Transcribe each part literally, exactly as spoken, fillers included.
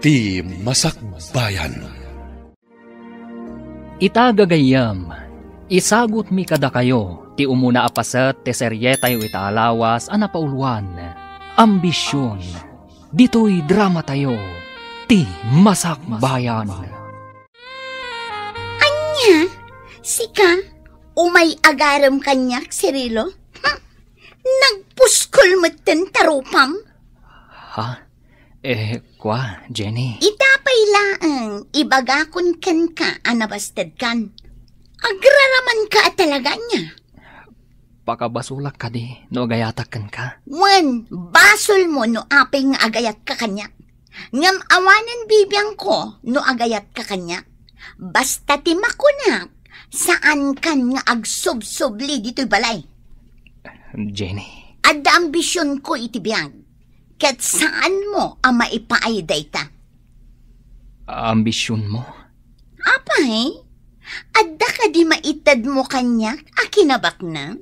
Ti Masakbayan. Ita, gagayyem, isagutmi kadakayo ti umuna a paset ti serietayo ita a lawas a napauluan, Ambision. Ditoy dramatayo, Ti Masakbayan. Ania? Sika? Umay agarem kaniak, Cirilo? Hm? Nagpuskol metten ta rupam? Ha? Eh, kua, Jenny? Ita pay laeng, ibagakon kenka a nabastedkan. Agraramanka a talaga ania? Pakabasolak kadi no agayatak kenka? Wen, basolmo no apay nga agayatka kaniak. Ngem awanen bibiangko no agayatka kaniak. Basta ti makunak, saankan nga agsubsubli ditoy balay. Jenny. Adda ambisionko iti biag, ket saanmo a maipaay dayta. Ambisionmo? Apay, adda kadi maitedmo kaniak a kinabaknang?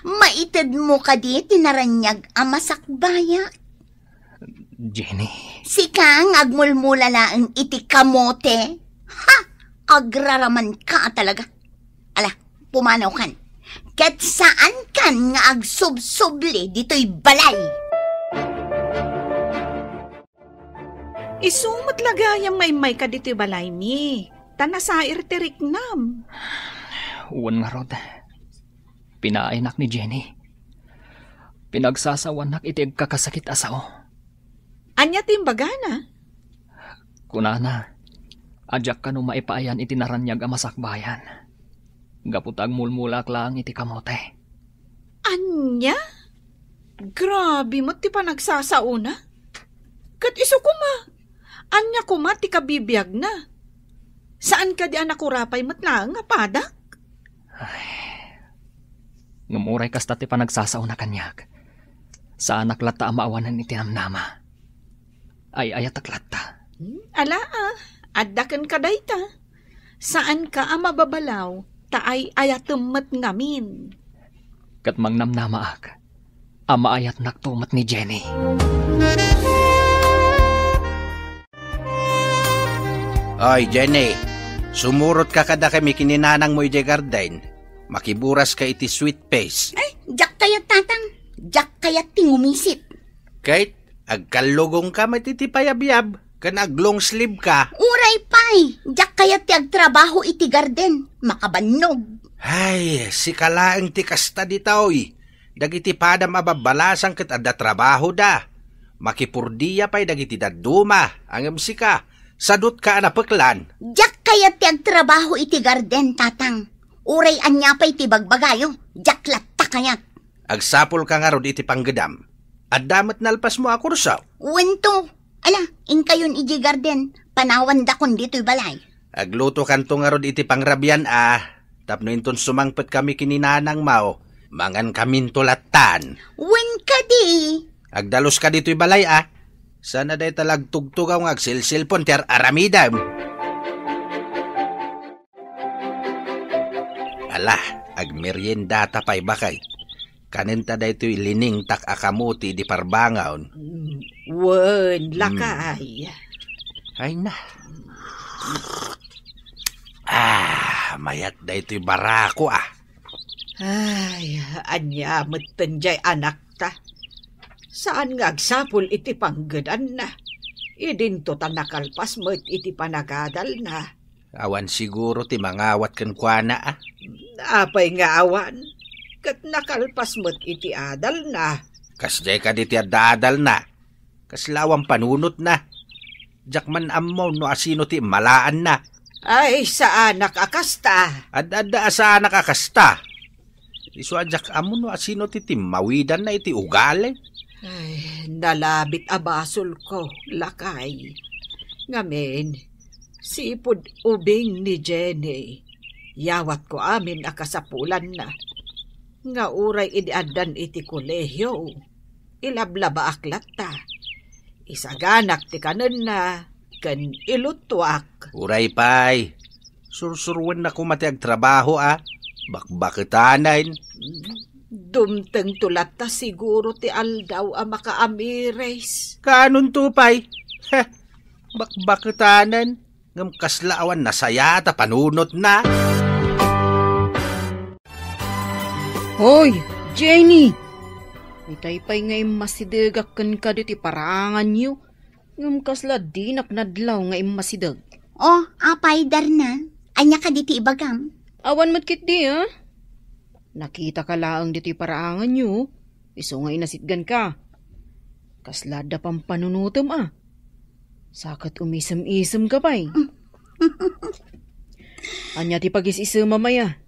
Maitedmo kadi ti naraniag a masakbayak? Jenny. Sika nga agmulmula laeng iti kamote? Ha! Agraramanka a talaga. Ala, pumanawkan. Ket saankan nga agsubsubli ditoy balay. Isu met la gayam nga immayka ditoy balaymi, ta nasair ti riknam. Wen ngarud, pinaaynak ni Jenny. Pinagsasawanak iti agkakasakit a sao. Ania ti imbagana? Kunana, a diak kano maipaayan iti naraniag a masakbayan. Gapu ta agmulmulaak laeng iti kamote. Ania? Grabe met ti panagsasaona. Ket isu koma, ania koma ti kabibiagna? Saan kadi a nakurapay met laeng a padak? Ay, ngem uray kasta ti panagsasaona kaniak, saanak latta a maawanan iti namnama. Ay-ayatek latta. Hmm, ala, ah, adda kenka dayta. Saanka a mababalaw, ta ay-ayatem met ngamin. Ket mangnamnamaak a maayatnakto met ni Jenny. Oy, Jenny, sumurotka kadakami ken ni nanangmo idiay garden. Makiburaska iti sweet face. Ay, diak kayat, Tatang. Diak kayat ti ngumisit. Ket agkallugongka met iti payabyab ken ag-long sleeve ka. Uray pay, diak kayat ti agtrabaho iti garden. Makabannog. Ay, sika laeng ti kasta ditoy. Dagiti padam a babbalasang ket adda trabahoda. Makipurdia pay dagiti dadduma, ngem sika, sadutka a napeklan. Diak kayat ti agtrabaho iti garden, Tatang. Uray ania pay ti bagbagayo, diak latta kayat. Agsapulka ngarud iti panggedam. Adda met nalpasmo a kurso? Wen to. Ala, inkayon idiay garden, panawandakon ditoy balay. Aglutokanto ngarud iti pangrabian a, tapno inton sumangpetkami ken ni nanangmo, mangankaminto lattan. Wen kadi. Agdaluska ditoy balay a. Saan a dayta la agtugtugaw nga agselselpon ti ar-aramidem. Ala, agmeriendata pay, baket. Kanenta daytoy liningtak a kamote idi parbangon. Mm, wen, mm, lakay. Ay na. Ah, mayat daytoy barako, ah. Ay, ania metten jay anakta? Saan nga agsapul iti panggedanna? Idinto ta nakalpas met iti panagadalna. Awan siguro ti mangawat kenkuana, a? Apay nga awan? Ket nakalpas met iti adalna. Kasdiay kadi ti adda adalna? Kasla awan panunotna? Diak man ammo no asino ti immalaanna. Ay, saanak a kasta. Ad-adda a saanak a kasta. Isu a diak ammo no asino ti timmawidanna iti ugali. Ay, nalabit a basolko, lakay. Ngamin, sipud ubing ni Jenny, yawatko amin a kasapulanna. Nga uray idi addan iti kolehio, ilablabaak latta. Isaganak ti kanenna ken iluttuak. Uray pay, sursuruenna koma ti agtrabaho a bakbaketanen. Dumtengto latta siguro ti aldaw a makaamiris. Kaanonto pay? Heh, Bakbaketanen, ngem kasla awan nasayaat a panunotna. Hoy, Jenny! Itay pay nga immasidegak kenka ditoy paraanganyo, ngem kasla dinak nadlaw nga immasideg. O, apay, Darna? Ania kadi ti ibagam? Awan met ketdi, a? Nakitaka laeng ditoy paraanganyo, isu nga inasitganka. Kasla adda pampanunotem, a? Sa ket umisem-isemka pay. Ania ti pagis-isemam aya?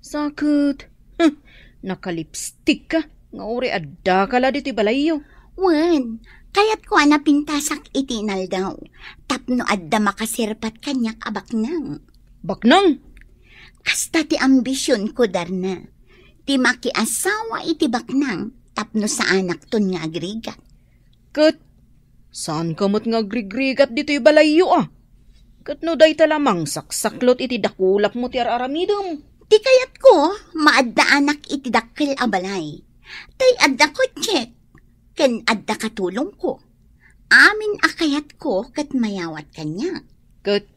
Sa ket, huh, nakalipstikka nga uray addaka la ditoy balayyo. Wen, kayatko a napintasak iti inaldaw tapno adda makaserpat kaniak a baknang. Baknang? Kasta ti ambisionko, Darna. Ti makiasawa iti baknang tapno saanakton nga agrigat. Ket saanka met nga agrigrigat ditoy balayyo, a? Ket no dayta la, mangsaksaklot iti dakulapmo ti ar-aramidem. Ti kayatko, maaddaanak iti dakkel a balay. Tay adda kotsek, ken adda katulongko. Amin a kayatko ket mayawat kaniak. Ket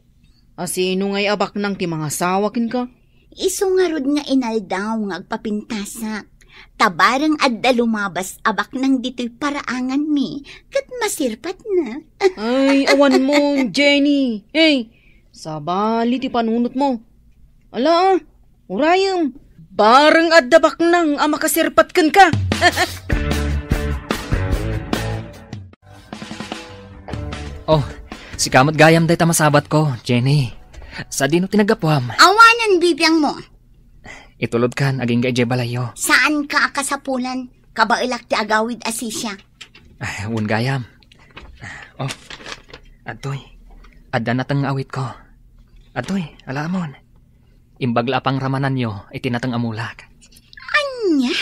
asino ngay a baknang ti mangasawa kenka? Isu ngarud nga inaldaw nga agpapintasak. Ta bareng adda lumabas a baknang ditoy paraanganmi, ket masirpatna. Ay, awan mo, Jenny. Hey, sabali ti panunotmo. Ala, a, urayem. Bareng adda baknang a makasirpat kenka. Oh, sika met gayam dayta masabatko, Jenny. Sadino ti naggapuam? Awanen bibiangmo. Itulodkan agingga idiay balayyo. Saanka a kasapulan. Kabaelak ti agawid a sisiak. Ah, wen gayam. Oh, adtoy. Adda nateng nga awitko. Adtoy, alaamon. Imbag la a pangramananyo iti nateng a mulak. Ania?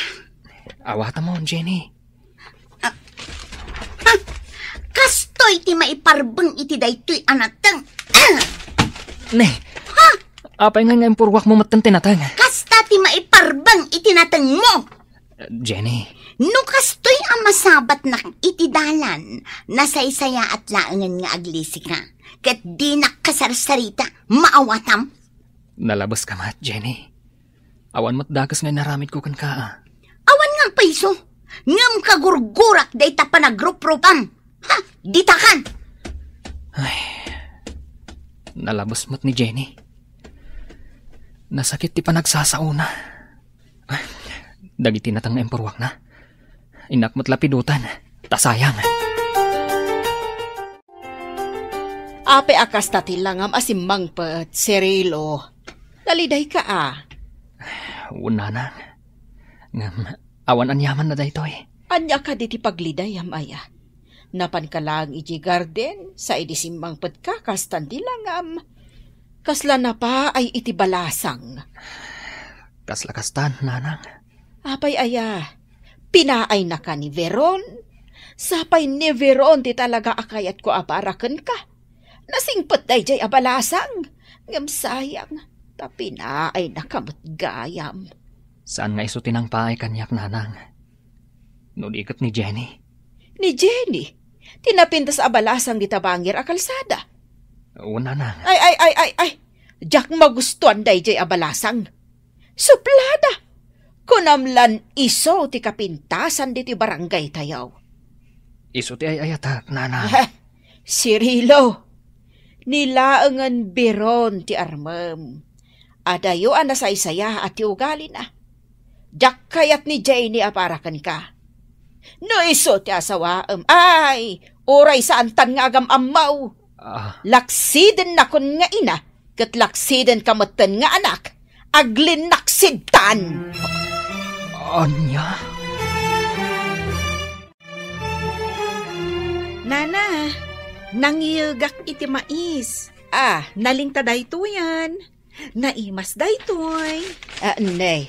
Awatamon, Jenny. Ah, ah, kastoy ti maiparbeng iti daytoy a nateng. Ah! Ne. Ha? Apay ngay nga impurwakmo metten ti nateng? Kasta ti maiparbeng iti natengmo. Jenny. No kastoy a masabatnak iti dalan, nasaysayaat laengen nga aglisika. Ket dinak kasarsarita, maawatam. Nalabeska met, Jenny. Awan met dakes nga inaramidko kenka, a. Awan nga agpayso, ngem kagurgurak dayta panagruprupam. Ha, ditakan! Ay, nalabes met ni Jenny. Nasakit ti panagsasaona. Ay, dagiti nateng nga impurwakna. Innak met lapiduten, ta sayang. Apay a kasta ti langam a simmangpet, Cirilo? Nalidayka a? Wen, nanang. Ngem, awan aniamanna daytoy. Ania kadi ti paglidayam aya? Napanka laeng idiay garden, sa idi simmangpetka, kastan ti langam. Kasla napaay iti balasang. Kasla kastan, nanang. Apay aya? Pinaay naka ni Veron? Sapay ni Veron ti talaga a kayatko a para kenka. Nasingpet daydiay a balasang, ngem sayang, ta pinaay naka met gayam. Saan nga isu ti nangpaay kaniak, nanang? No di ket ni Jenny. Ni Jenny? Ti napintas a balasang dita bangir a kalsada? Wen, nanang. Ay, ay, ay, ay, ay! Diak magustuan daydiay a balasang. Suplada! Kunam lan isu ti kapintasan ditoy barangay tayo. Isu ti ay-ayatek, nanang. Ah, Cirilo, ni laengen Veron ti armem. Adayo a nasaysayaat ti ugalina. Diak kayat ni Jenny a para kenka. No isu ti asawaem, ay, uray saantan nga agam-ammo. Ah. Laksidennakon nga ina, ket laksidenka metten nga anak, aglinnaksidtan. Ania? Nana, nangiyegak iti mais. Ah, nalingta daytoyen. Naimas daytoy. Ah, ne.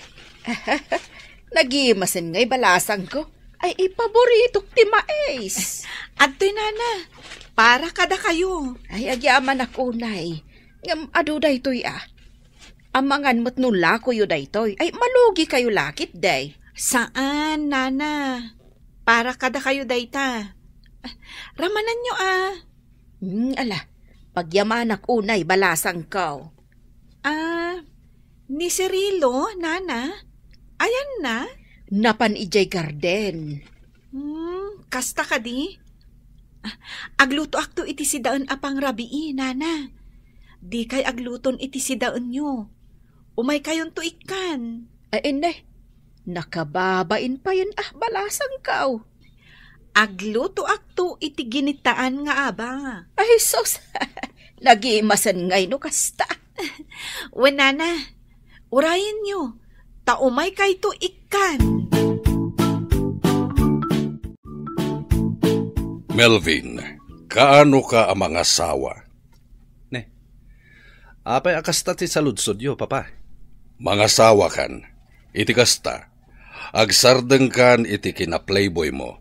Nagimasen ngay balasangko. Ay, ipaboritok ti mais. Adtoy, nana. Para kadakayo. Ay, agyamanak unay. Ngem adu daytoy, a. Amangan met no lakoyo daytoy. Ay, malugikayo la ketdi. Saan, nana. Para kadakayo dayta. Ramananyo, a. Hmm, ala, pagyamanak unay balasangko. Ah, ni Cirilo, nana? Ayanna? Napan idiay garden. Hmm, kasta kadi? Ah, aglutoakto iti sidaen a pangrabii, nana. Dikay agluton iti sidaenyo. Umaykayonto ikkan. Ay, inne. Nakababain payen a balasangko. Aglutoakto iti ginitaan nga aba. Ay, sus! Nagimasen ngay no kasta. Wen, nana, urayenyo, ta umaykayto ikkan. Melvin, kaano ka a mangasawa? Ne. Apay a kasta ti saludsodyo, Papa? Mangasawakan. Iti kasta, agsardengkan iti kina-playboymo.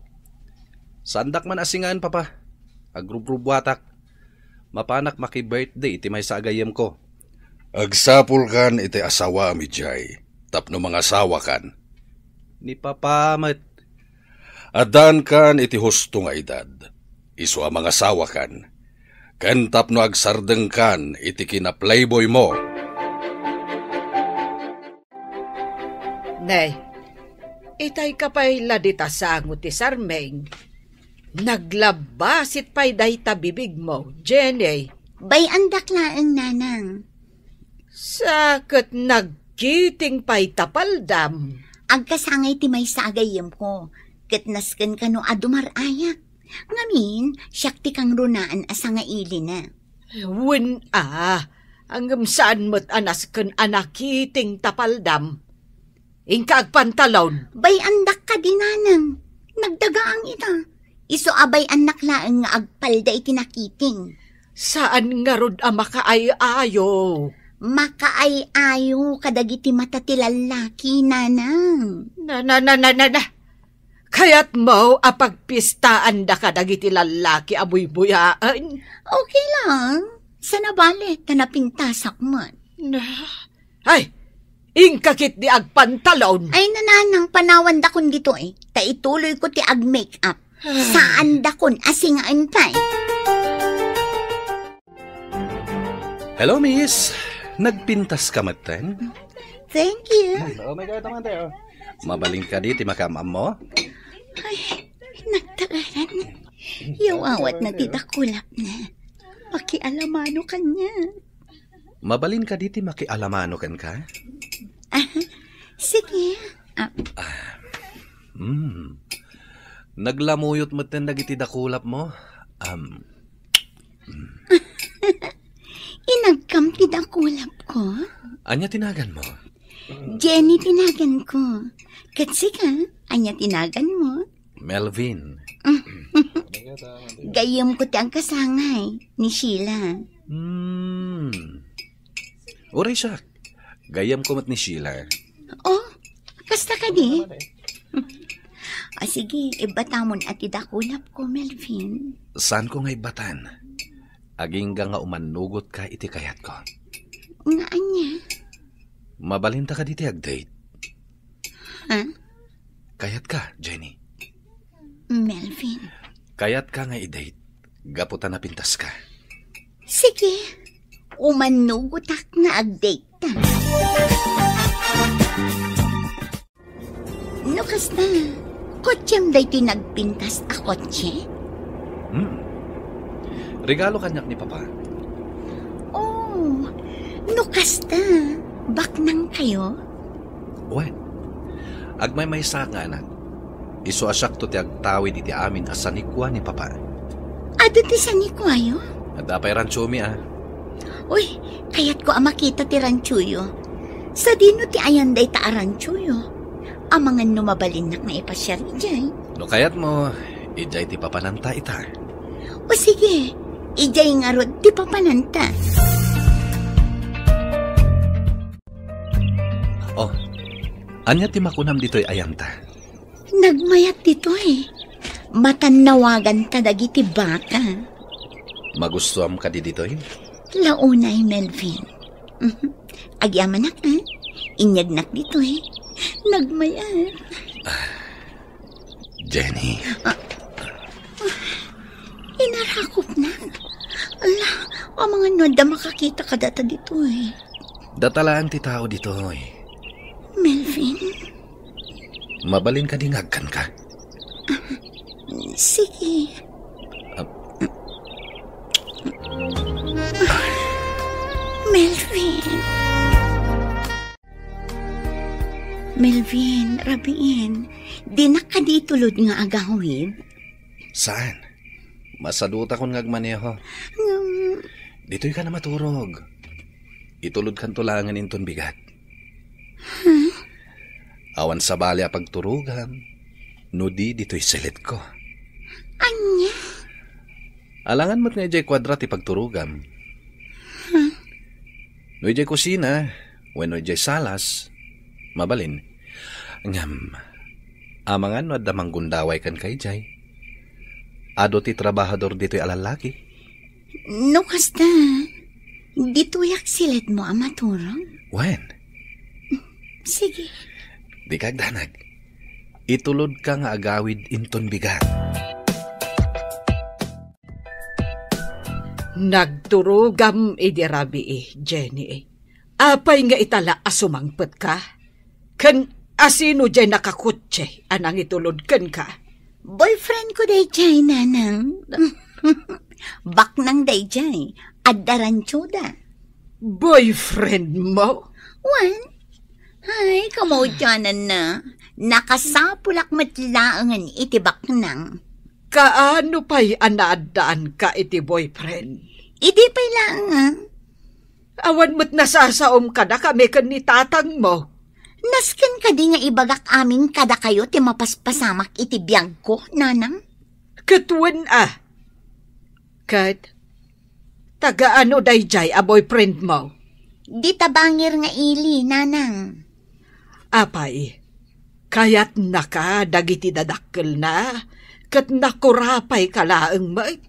Saandak man a singaen, Papa. Agrubrubbuatak. Mapanak maki-birthday iti maysa a gayyemko. Agsapulkan iti asawaem idiay tapno mangasawakan. Ni Papa met. Addaankan iti husto nga edad, isu a mangasawakan, ken tapno agsardengkan iti kina-playboymo. Nay, itayka pay la dita sango ti sarming. Naglabbasit pay dayta bibigmo, Jenny. Bay-andak laeng, nanang. Sa ket nagkiting pay ta paldam. Agkasangay ti maysa a gayyemko, ket nasken kano a dumar-ayak. Ngamin, siak ti kangrunaan a sangailina. Wen a, ngem saan met a nasken a nakiting ta paldam. Inka agpantalon. Bay-andak kadi, nanang. Nagdagaang ita. Isu a bay-annak laeng nga agpalda iti nakiting. Saan ngarud a makaay-ayo? Makaay-ayo kadagiti mata ti lallaki, nanang. Na, na, na, na, na, na. Kayatmo a pagpistaanda kadagiti lallaki a buybuyaen? Okay lang. Saan a bale, ta napintasak man. Na, ay, inka ketdi agpantalon. Ay, nanang, panawandakon ditoy, ta ituloyko ti ag-make up. Saandakon a singaen pay. Hello, miss. Nagpintas ka metten? Thank you. Oh my God, naman tayo. Mabalin kadi ti makaammo? Ay, nagtagaran. Yawawat na ti dakulap na. Pakialamano kanya. Mabalin kadi ti makialamano kenka? Ah, sige. Ah. Hmm. Naglamuyot metten dagiti dakulapmo. Um, Inagkam ti dakulapko? Ania ti naganmo? Jenny ti naganko. Ket sika, ania ti naganmo? Melvin. Gayyemko ti agkasangay ni Sheila. Hmm. Uray siak. Gayyemko met ni Sheila. Oh, kasta kadi? O sige, ibbatamon a ti dakulapko, Melvin. Saanko nga ibbatan? Agingga nga umannugotka iti kayatko. Nga ania? Mabalinta kadi ti ag-date? Ha? Kayatka, Jenny? Melvin. Kayatka nga i-date, gapu ta napintaska. Sige, umannugotak nga ag-date ta. No kasta, kotsem daytoy nagpintas a kotse? Hmm. Regalo kaniak ni Papa. Oh, no kasta, baknang kayo? Wen, agmaymaysaak nga anak. Isu a siakto ti agtawid iti amin a sanikua ni Papa. Adu ti sanikuayo? Adda pay rantsomi a. Uy, kayatko a makita ti rantsoyo. Sadino ti ayan dayta a rantsoyo? Amangan no mabalinnak nga ipasiar idiay. No kayatmo, idiay ti papananta ita. O sige, idiay ngarud ti papananta. Oh, ania ti makunam ditoy ayanta? Nagmayat ditoy. Matannawaganta dagiti baka. Magustuam kadi ditoy? Launay, Melvin. Mhm. Agyamanak, ha? Inyagnak ditoy. Nagmayat. Jenny. Ah. Inar, Kakupnag. Ala, amangan no adda makakita kadata ditoy. Data laeng ti tao ditoy. Melvin? Mabalin kadi nga agkanka? Sige. Ah. Melvin. Melvin, rabiin, dinak kadi itulod nga agawid? Saan? Masadutakon nga agmaneho. Ngem, ditoy ka na maturog. Itulodkanto laengen inton bigat. Huh? Awan sabali a pagturogam, no di ditoy silidko. Ania? Alangan met nga idiay kuadra ti pagturogam. Huh? No idiay kusina, wenno idiay salas, mabalin. Ngem, amangan no adda manggundaway kenka idiay? Adu ti trabahador ditoy a lallaki? No kasta, ditoyak silidmo a maturog? Wen. Sige. Dika agdanag. Itulodka nga agawid inton bigat. Nagturogam idi rabii, Jenny. Apay nga itala a sumangpetka? Ken asino diay nakakotse a nangitulod kenka? Boyfriendko daydiay, nanang. Baknang daydiay, adda ranchoda. Boyfriendmo? Wen? Ay, kamaudiananna. Nakasapulak met laengen iti baknang. Kaano pay a naaddaanka iti boyfriend? Idi pay laengen. Awan met nasasaom kadakami ken ni tatangmo. Nasken kadi nga ibagak amin kadakayo ti mapaspasamak iti biagko, nanang? Ket wen a. Ket, taga-ano daydiay a boyfriendmo? Dita bangir nga ili, nanang. Apay, kayatnaka dagiti dadakkelna, ket nakurapayka laeng met?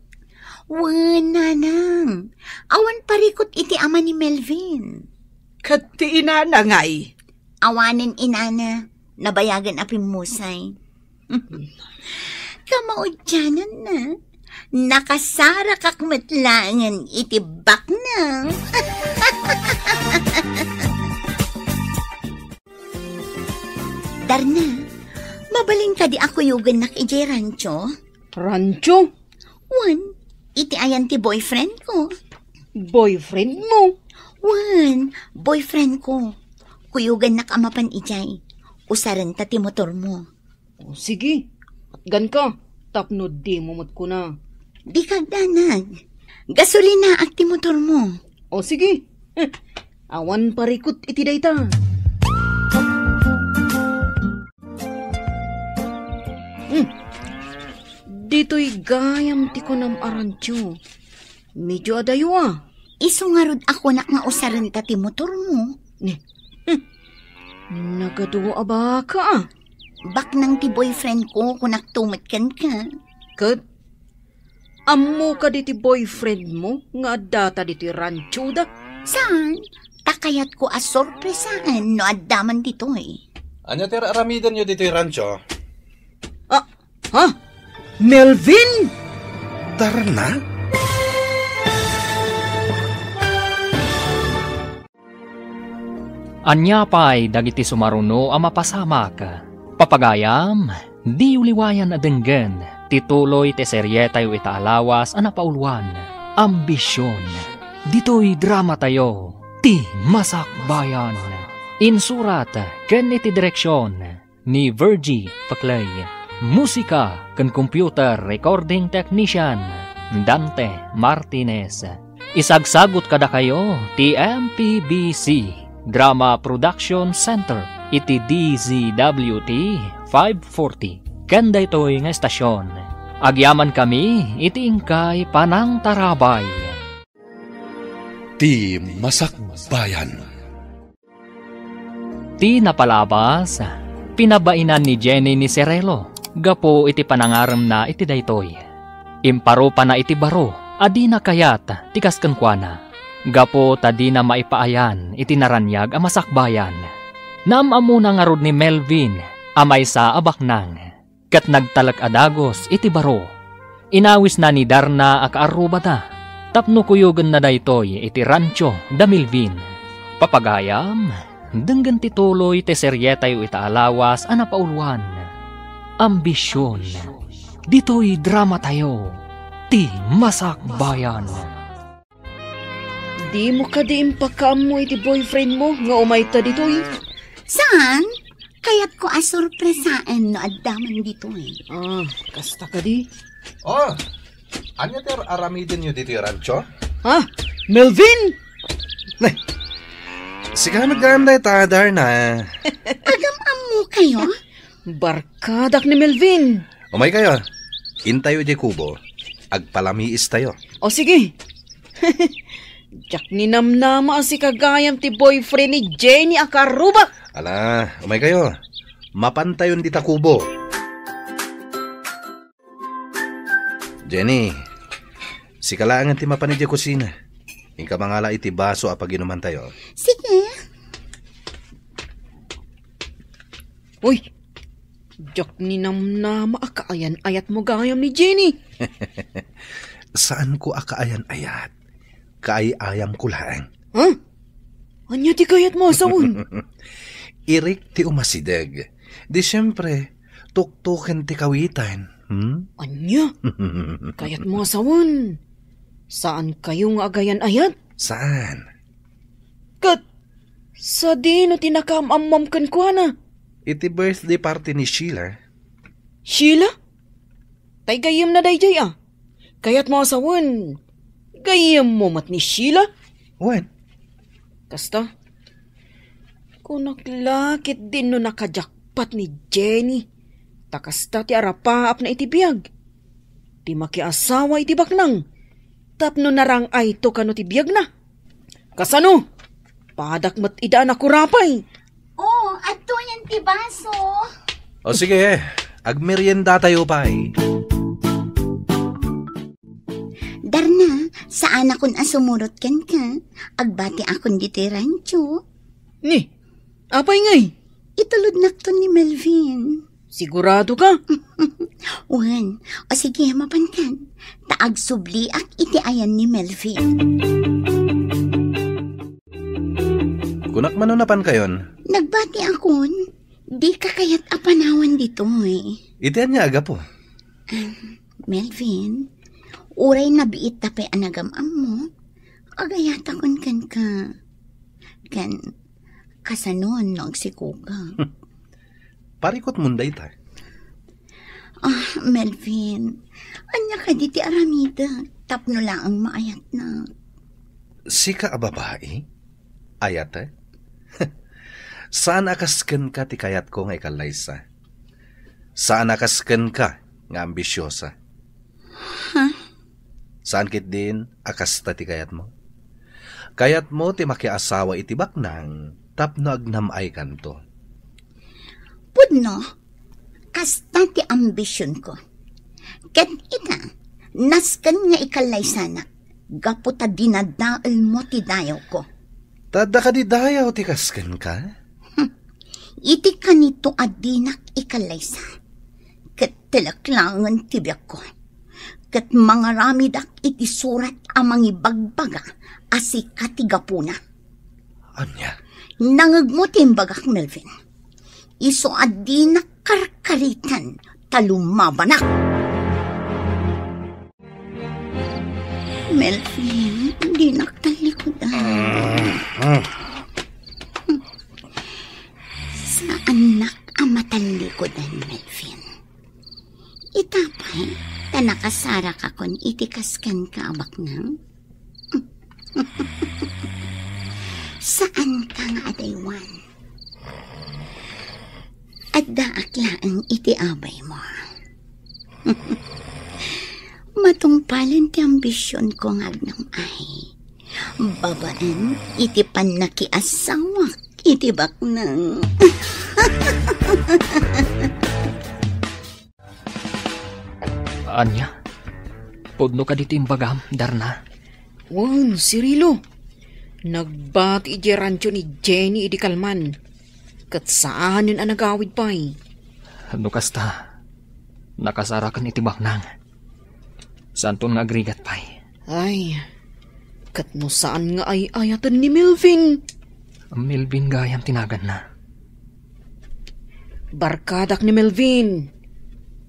Wen, nanang. Awan parikut iti ama ni Melvin. Ket ti inana ngay? Awanen inana, nabayagen a pimmusay. Kamaudiananna, nakasarakak met laengen iti baknang. Darna, mabalin kadi a kuyogennak idiay rancho? Rancho? Wen, iti ayan ti boyfriendko. Boyfriendmo? Wen, boyfriendko. Kuyogennak a mapan idiay. Usarenta ti motormo. O, sige. Atganka, tapno dimo met kuna. Dika agdanag. Gasolinaak ti motormo. O, sige. Awan parikut iti dayta. Hmm. Ditoy gayam ti kunam a rancho. Medio adayo a. Isu ngarud a kunak nga usarenta ti motormo. Ni. Hmm. Nagadu a baka a. Baknang ti boyfriendko, kunakto met kenka. Ket ammo kadi ti boyfriendmo nga addata ditoy ranchoda? Saan? Ta kayatko a sorpresaen no adda man ditoy. Ania ti ar-aramidenyo ditoy rancho? Ah, ha? Melvin? Darna? Ania pay dagiti sumaruno a mapasamak? Papagayam, diyo liwayan a denggen ti tuloy ti serietayo ita a lawas a napauluan, Ambision. Ditoy dramatayo, Ti Masakbayan. Insurat ken iti direksion ni Virgie Paclay. Musika ken computer recording technician, Dante Martinez. Isagsagut kadakayo ti M P B C Drama Production Center iti D Z W T five forty. Ken daytoy nga estasion, agyamankami iti inkay panangtarabay. Ti Masakbayan. Ti napalabas, pinabainan ni Jenny ni Cirilo gapu iti panangaremna iti daytoy. Imparupana iti baro a dina kayat ti kas kenkuana, gapu ta dina maipaayan iti naraniag a masakbayan. Naam-ammona ngarud ni Melvin a maysa a baknang, ket nagtalek a dagus iti baro. Inawisna ni Darna a kaarrubata tapno kuyogenna daytoy iti rancho da Melvin. Papagayam, denggen ti tuloy ti serietayo ita a lawas a napauluan, Ambision. Ditoy dramatayo, ti Masakbayan. Dimo kadi impakaammo iti boyfriend mo nga umayta ditoy? Saan? Kayatko a sorpresaen no adda man ditoy. Ah, kasta kadi? Oh, ania ti ar-, aramidenyo ditoy rancho? Ha? Melvin? Nay, sika met gayam dayta, Darna. Agam-ammokayo? Barkadak ni Melvin. Umaykayo. Intayo idiay kubo. Agpalamiistayo. O, sige. Diak ninamnama a sika gayam ti boyfriend ni Jenny a kaarrubak. Ala, umaykayo. Mapantayon dita kubo. Jenny, sika laengen ti mapan idiay kusina. Inka mangala iti baso a paginumantayo. Sige. Uy, diak ninamnama a kaayan-ayatmo gayam ni Jenny. Saanko a kaayan-ayat. Kaay-ayamko laeng. Ha? Ania ti kayatmo a sawen? Irik ti umasideg. Di siempre, tuktoken ti kawitan. Hmm? Ania? Kayatmo a sawen? Saankayo nga agayan-ayat? Saan? Ket sadino ti nakaam-ammom kenkuana? Iti birthday party ni Sheila. Sheila? Tay gayyemna daydiay a. Kayatmo a sawen, gayyemmo met ni Sheila? Wen. Kasta? Kunak la ketdin no nakajakpat ni Jenny. Ta kasta ti arapaapna iti biag. Ti makiasawa iti baknang. Tapno narang-ayto kano ti biagna. Kasano? Padak met ida a nakurapay. Oh, adtoyen ti baso. O sige, agmeriendatayo pay. Darna, saanakon a sumurot kenka. Agbatiakon ditoy rancho. Ni, apay ngay? Itulodnakton ni Melvin. Sigurado ka? Wen, o sige, mapankan. Ta agsubliak iti ayan ni Melvin. Kunak mano napankayon? Nagbatiakon, dika kayat a panawan ditoy. Iti ania a gapu? Ah, Melvin, uray nabiit ta pay a nagam-ammo, agayatakon kenka. Ken, kasano no agsikoka? Parikutmon dayta. Ah, Melvin, ania kadi ti aramidek tapno laeng maayatnak? Sika a babai? Ayatek? Saan a kas kenka ti kayatko nga ikallaysa. Saan a kas kenka nga ambisiosa. Ha? Saan ketdin a kasta ti kayatmo? Kayatmo ti makiasawa iti baknang tapno agnam-aykanto. Pudno, kasta ti ambisionko. Ket ita, nasken nga ikallaysanak, gapu ta dinadaelmo ti dayawko. Ta adda kadi dayaw ti kas kenka? Hmm. Iti kanito a dinak ikallaysa, ket telek laengen ti biagko. Ket mangaramidak iti surat a mangibagbaga a sika ti gapuna. Ania? Nangegmo ti imbagak, Melvin. Isu a dinak karkaritan ta lumabanak. Melvin, dinak tallikudan. Saannak a matallikudan, Melvin. Ita pay, ta nakasarakakon iti kas kenka a baknang. Saanka nga adaywan. Addaak laeng iti abaymo. Matungpalen ti ambisionko nga agnam-ay. Babaen iti pannakiasawak iti baknang. Ania? Pudno kadi ti imbagam, Darna? Wen, Cirilo. Nagbati idiay rancho ni Jenny idi kalman. Ket saanen a nagawid pay. No kasta, nakasarakan iti baknang. Saanton nga agrigat pay. Ay, ket no saan nga ay-ayaten ni Melvin? Melvin gayam ti naganna. Barkadak ni Melvin.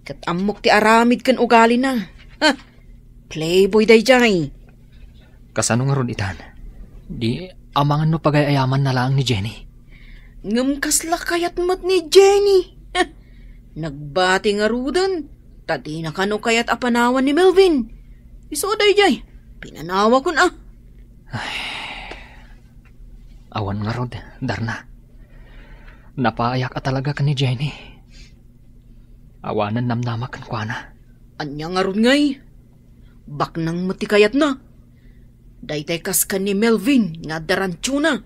Ket ammok ti aramid ken ugalina. Ha? Playboy daydiay. Kasano ngarud itan? Di amangan no pagay-ayamanna laeng ni Jenny. Ngem kasla kayat met ni Jenny. Nagbati ngaruden, ta dina kano kayat a panawan ni Melvin. Isu daydiay, pinanawakon a. Ay. Awan ngarud, Darna. Napaayak a talaga ken ni Jenny. Awanen namnamak kenkuana. Ania ngarud ngay? Baknang met ti kayatna. Daytay kas ken ni Melvin nga adda rantiona.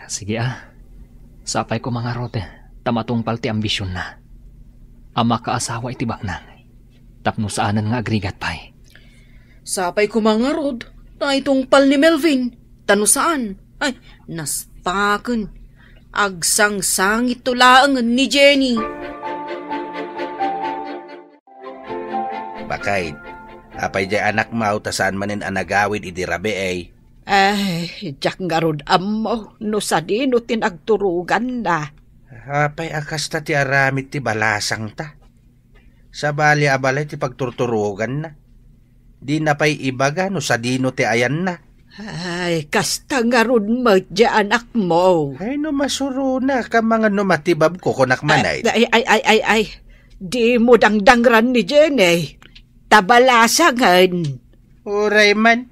Sige a. Sapay koma ngarud ta matungpal ti ambisionna a makaasawa iti baknang tapno saanen nga agrigat pay. Sapay koma ngarud ta itungpal ni Melvin ta no saan, ay, naspaken. Agsangsangitto laengen ni Jenny. Bakay, apay diay anakmo ta saan manen a nagawid idi rabii? Ay, diak ngarud ammo no sadino ti nagturoganna. Apay a kasta ti aramid ti balasangta? Sabali a balay ti pagturturoganna. Dina pay ibaga no sadino ti ayanna. Ay, kasta ngarud met diay anakmo. Ay, no masurona, kamangan no matibabko, kunak man ay. Ay, ay, ay, ay, ay. Dimo dangdangran ni Jenny. Ta balasangen. Uray man.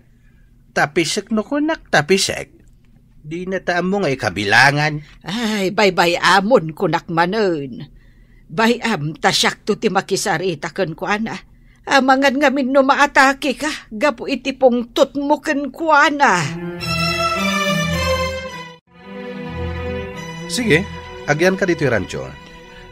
Tapisek no kunak, tapisek. Dina ta ammo nga ikabilangan. Ay, baybay-amon, kunak manen. Bay-am ta siakto ti makisarita kenkuana. Amangan ngamin no maatakeka gapu iti pungtotmo kenkuana. Sige, agyanka ditoy rancho.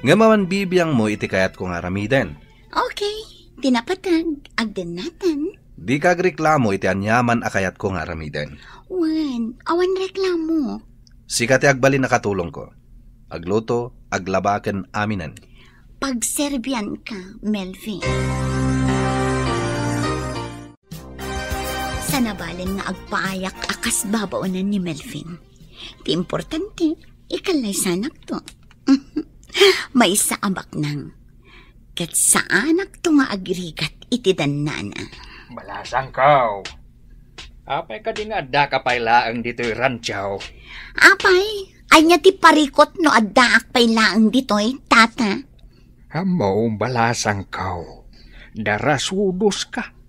Ngem awan bibiangmo iti kayatko nga aramiden. Okay, ti napateg, agdennatan. Dika agreklamo iti aniaman a kayatko nga aramiden. Wen, awan reklamo. Sika ti agbalin a katulongko. Agluto, aglaba ken aminen. Pagserbianka, Melvin. Sanabalen nga agpaayak a kas babaonan ni Melvin. Ti importante, ikallaysanakto. Maysa a baknang. Ket saanakto nga agrigat iti dannana. Balasangko. Apay kadi nga addaka pay laeng ditoy rancho? Apay, ania ti parikut no addaak pay laeng ditoy, tata? Ammo, balasangko. Darasudoska.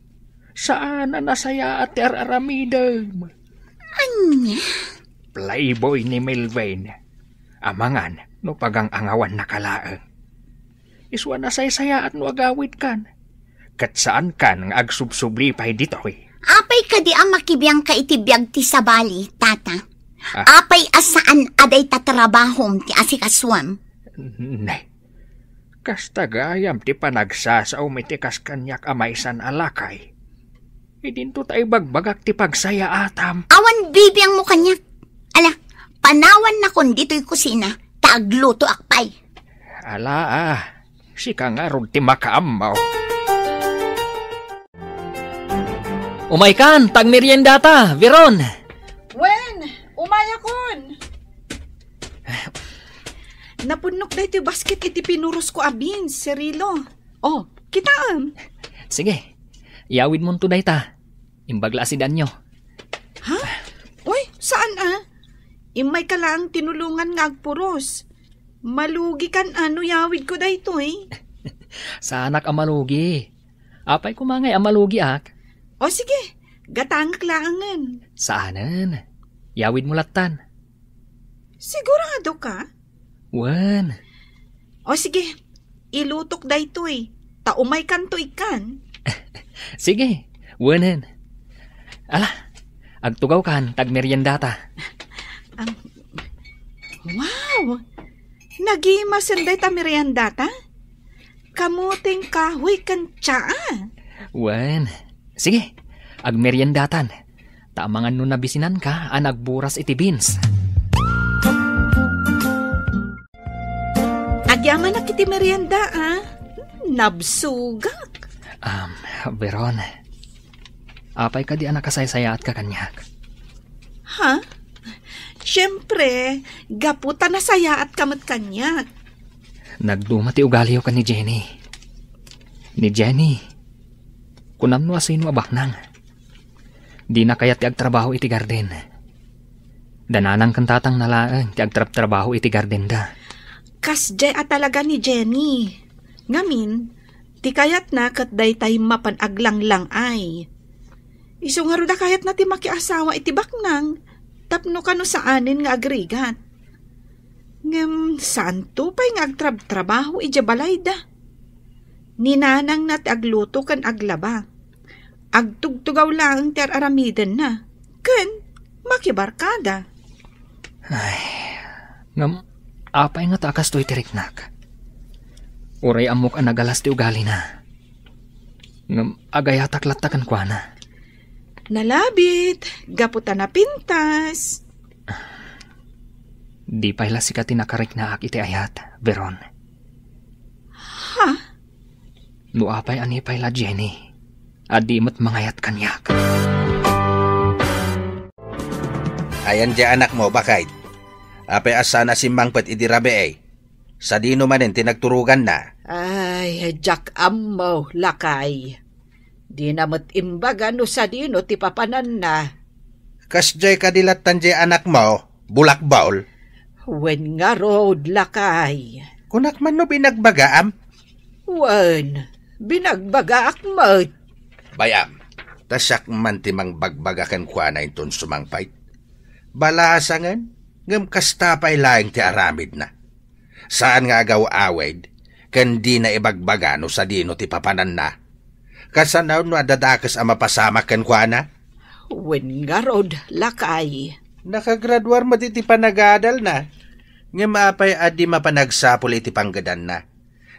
Saan a nasayaat ti ar-aramidem. Ania? Playboy ni Melvin. Amangan no pagang-angawannaka laeng. Isu a nasaysayaat no agawidkan. Ket saankan nga agsubsubli pay ditoy. Apay kadi a makibiangka iti biag ti sabali, tata? Ah. Apay a saan a dayta trabahom ti asikasuem? Ne. Kasta gayam ti panagsasaom iti kas kaniak a maysan a lakay. Idinto ta ibagbagak ti pagsayaatam. Awan bibiangmo kaniak. Ala, panawannakon ditoy kusina, ta aglutoak pay. Ala, ah, sika ngarud ti makaammo. Umaykan, ta agmeriendata, Veron. Wen, umayakon. Napunnok daytoy basket iti pinurosko a beans, Cirilo. Oh, kitaem. Sige, iyawidmonto dayta. Imbag la a sidanyo. Ha? Uy, saan a? Immayka laeng tinulongan nga agpuros. Malugikan a no iyawidko daytoy. Saanak a malugi. Apay koma ngay a malugiak? O sige, gatangek laengen. Saanen. Iyawidmo lattan. Sigurado ka? Wen. O sige, ilutok daytoy, ta umaykanto ikkan. Sige, wenen. Ala, agtugawkan, ta agmeriendata. Ang, wow! Nagimasen dayta meriendata? Kamoteng kahoy ken tsaa? Wen. Sige, agmeriendatan. Ta amangan no nabisinanka a nagburas iti beans. Agyamanak iti merienda, a. Nabsogak. Um, Veron, apay kadi a nakasaysayaatka kaniak? Ha? Siempre, gapu ta nasayaatka met kaniak. Nagduma ti ugaliyo ken ni Jenny. Ni Jenny, kunam no asino a baknang. Dina kayat ti agtrabaho iti garden. Da nanang ken tatangna laeng ti agtrabtrabaho iti gardenda. Kasdiay a talaga ni Jenny. Ngamin, ti kayatna ket daytay mapan aglanglang-ay. Isu ngarud a kayatna ti makiasawa iti baknang tapno kano saanen nga agrigat. Ngem saanto pay nga agtrabtrabaho idiay balayda. Ni nanangna ti agluto ken aglaba. Agtugtugaw laeng ti ar-aramidenna, ken makibarkada. Ay, ngem apay ngata a kastoy ti riknak? Uray ammok a nagalas ti ugalina. Ngem agayatak latta kenkuana. Nalabit, gapu ta napintas. Di pay la sika ti nakariknaak iti ayat, Veron. Ha? No apay a ni pay la Jenny, a di met mangayat kaniak. Ayan diay anakmo, baket? Apay a saan a simmangpet idi rabii? Sadino manen ti nagturoganna? Ay, diak ammo, lakay. Dina met imbaga no sadino ti papananna. Kasdiay kadi lattan diay anakmo, bulakbol? Wen ngarud, lakay. Kunak man no binagbagaam? Wen, binagbagaak met. Bay-am, ta siak man ti mangbagbaga kenkuana inton sumangpet. Balasangen, ngem kasta pay laeng ti aramidna. Saan nga agaw-awid, ken dina ibagbaga no sadino ti papananna. Kasano no adda dakes a mapasamak kenkuana? Wen ngarud, lakay. Nakagraduar met iti panagadalna. Ngem apay a di mapan agsapul iti panggedanna?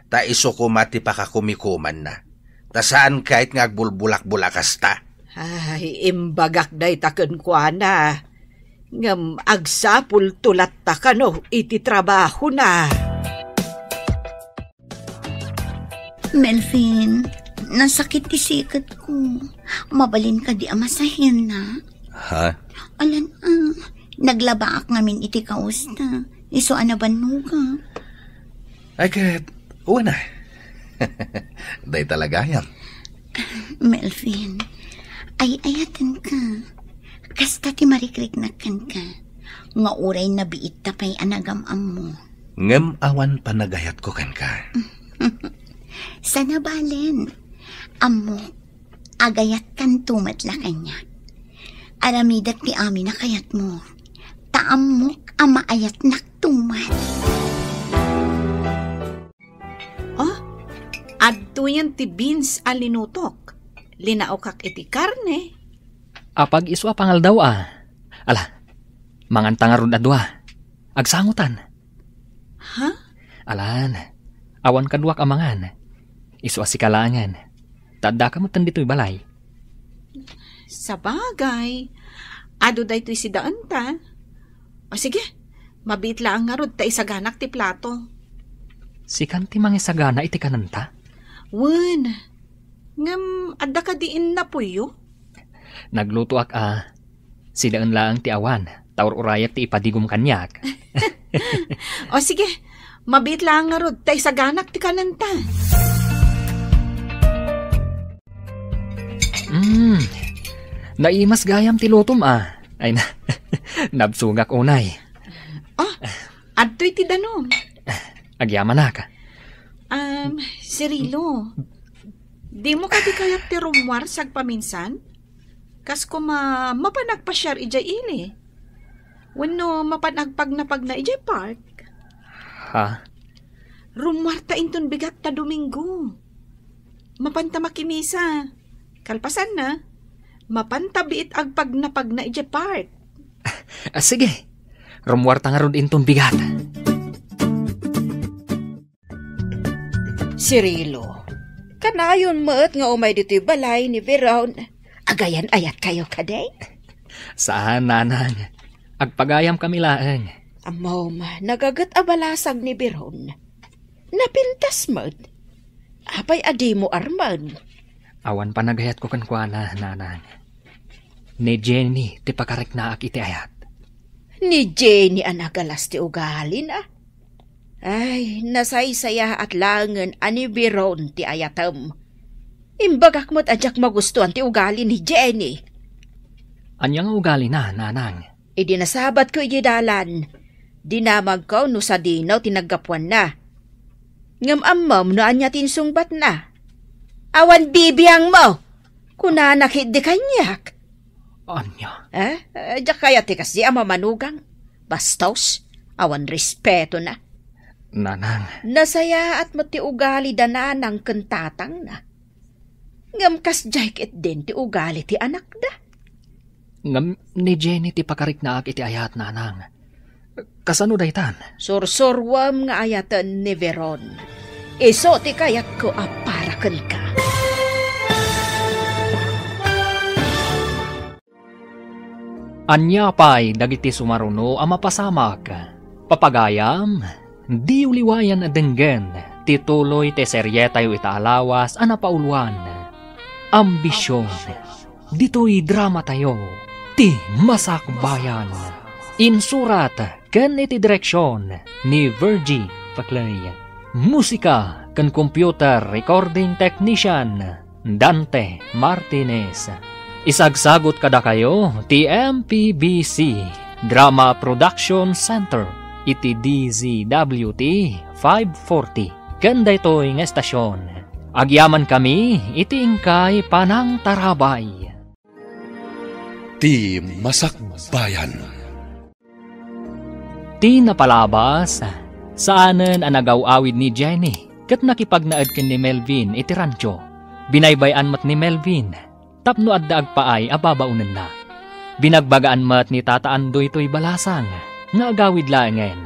Ta isu koma ti pakakumikumanna. Ta saan ket nga agbulbulakbol a kasta. Ay, imbagak dayta kenkuana. Ngem agsapulto latta kano iti trabahona. Melvin, nasakit ti siketko. Mabalin kadi a masahenna? Ha? Alan, ah, naglabaak ngamin iti kawesta. Isu a nabannogak. Ay, ket, wen a. Dayta la gayam. Melvin, ay-ayatenka. Kasta ti marikriknak kenka. Nga uray nabiitta pay a nagam-ammo. Ngem awan panagayatko kenka. Saan a balen. Ammok, agayatkanto met la kaniak. Aramidek ti amin a kayatmo. Ta ammok a maayatnakto met. Oh, adtoyen ti beans a linutok. Linaokak iti karne. Apag-isu a pangaldaw a. Ala, manganta ngarud a dua. Agsangotan. Ha? Alan, awan kaduak a mangan. Isu a sika laengen. Ta addaka metten ditoy balay. Sabagay, adu daytoy sidaenta. O sige, mabiit laeng ngarud ta isaganak ti plato. Sikan ti mangisagana iti kanenta? Wen, ngem adda kadi innapoyyo? Naglutoak a, sidaen laeng ti awan, ta ur-urayak ti ipadigom kaniak. O sige, mabiit laeng ngarud ta isaganak ti kanenta. Mm, naimas gayam ti lutom a. Ay na, nabsogak unay. Oh, adtoy ti danum. Agyamanak. Um, Cirilo, dimo kadi kayat ti rummuar sagpaminsan? Kas koma mapan agpasiar idiay ili. Wenno mapan agpagnapagna idiay park. Ha? Rummuarta inton bigat ta Domingo. Mapanta makimisa. Kalpasanna, mapanta biit agpagnapagna idiay park. Ah, sige. Rummuarta ngarud inton bigat. Cirilo, kanayon met nga umay ditoy balay ni Veron. Agayan-ayatkayo kadi? Saan, nanang. Agpagayamkami laeng. Ammom, nagaget a balasag ni Veron. Napintas met. Apay a dimo armen? Awan panagayatko kenkuana, nanang. Ni Jenny ti pakariknaak iti ayat. Ni Jenny a nagalas ti ugalina? Ay, nasaysayaat laengen a ni Veron ti ayatem. Imbagak met a diak magustuan ti ugali ni Jenny. Ania nga ugalina, nanang? Idi nasabatko idiay dalan, dinamagko no sadino ti naggapuanna. Ngem ammom no ania ti insungbatna. Awan bibiangmo! Kunana ketdi kaniak. Ania? Eh? Eh, diak kayat ti kasdi a mamanugang. Bastos, awan respetona. Nanang. Nasayaat met ti ugali da nanang ken tatangna. Ngem kasdiay ketdin ti ugali ti anakda. Ngem ni Jenny ti pakariknaak iti ayat, nanang. Kasano daytan? Sursuruem nga ayaten ni Veron. Isu ti kayatko a para kenka. Ania pay dagiti sumaruno a mapasamak? Papagayam, diyo liwayan a denggen ti tuloy ti serietayo ita a lawas a napauluan, Ambision. Ditoy dramatayo, ti Masakbayan. Insurat ken iti direksion ni Virgie Paclay. Musika ken computer recording technician, Dante Martinez. Isagsagut kadakayo ti M P B C Drama Production Center iti D Z W T five forty. Ken daytoy nga estasion, agyamankami iti inkay panangtarabay. Ti Masakbayan. Ti napalabas, saanen a nagaw-awid ni Jenny ket nakipagnaed ken ni Melvin iti rancho. Binaybay-an met ni Melvin tapno adda agpaay a babaonenna. Binagbagaan met ni Tata Andoy toy balasang nga agawid laengen.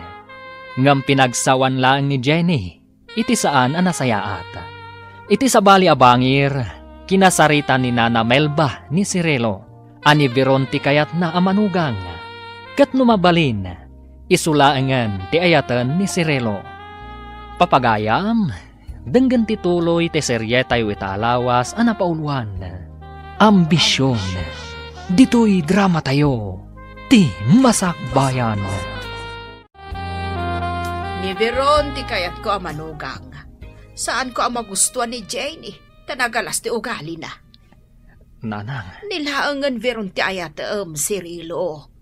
Ngem pinagsawan laeng ni Jenny iti saan a nasayaat. Iti sabali a bangir, kinasarita ni Nana Melba ni Cirilo a ni Veron ti kayatna a manugang. Ket no mabalin, isu laengen ti ayaten ni Cirilo. Papagayam, denggen ti tuloy ti serietayo ita a lawas a napauluan, Ambision. Ditoy dramatayo, ti Masakbayan. Ni Veron ti kayatko a manugang. Saanko a magustuan ni Jenny, ta nagalas ti ugalina. Nanang. Ni laengen Veron ti ayatem, Cirilo.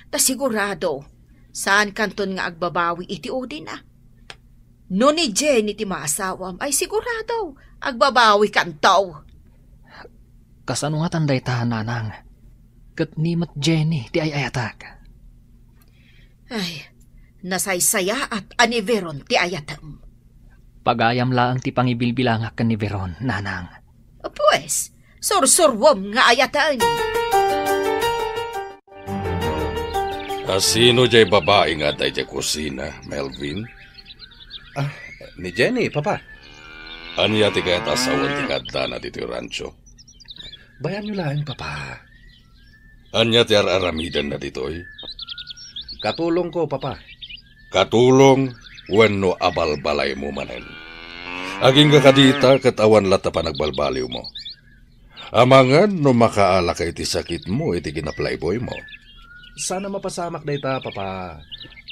Ta sigurado, saankanton nga agbabawi iti udina. No ni Jenny ti maasawam, ay sigurado, agbabawikanto. Kasano ngatan dayta, nanang? Ket ni met Jenny ti ay-ayatak. Ay, nasaysayaat a ni Veron ti ayatem. Pagayam laeng ti pangibilbilangak ken ni Veron, nanang. Pues, sursuruem nga ayaten. A sino jay babai nga adda idiay kusina, Melvin? Ah, ni Jenny, Papa. Ania ti kayat a sawen ti kaaddana ditoy rancho? Bayanyo laeng, Papa. Ania ti ar-aramidenna ditoy? Katulongko, Papa. Katulong wenno abalbalaymo manen? Agingga kadita ket awan latta panagbalbaliwmo. Amangan no makaalaka iti sakitmo iti kinaplayboymo. Saan a mapasamak dayta, Papa.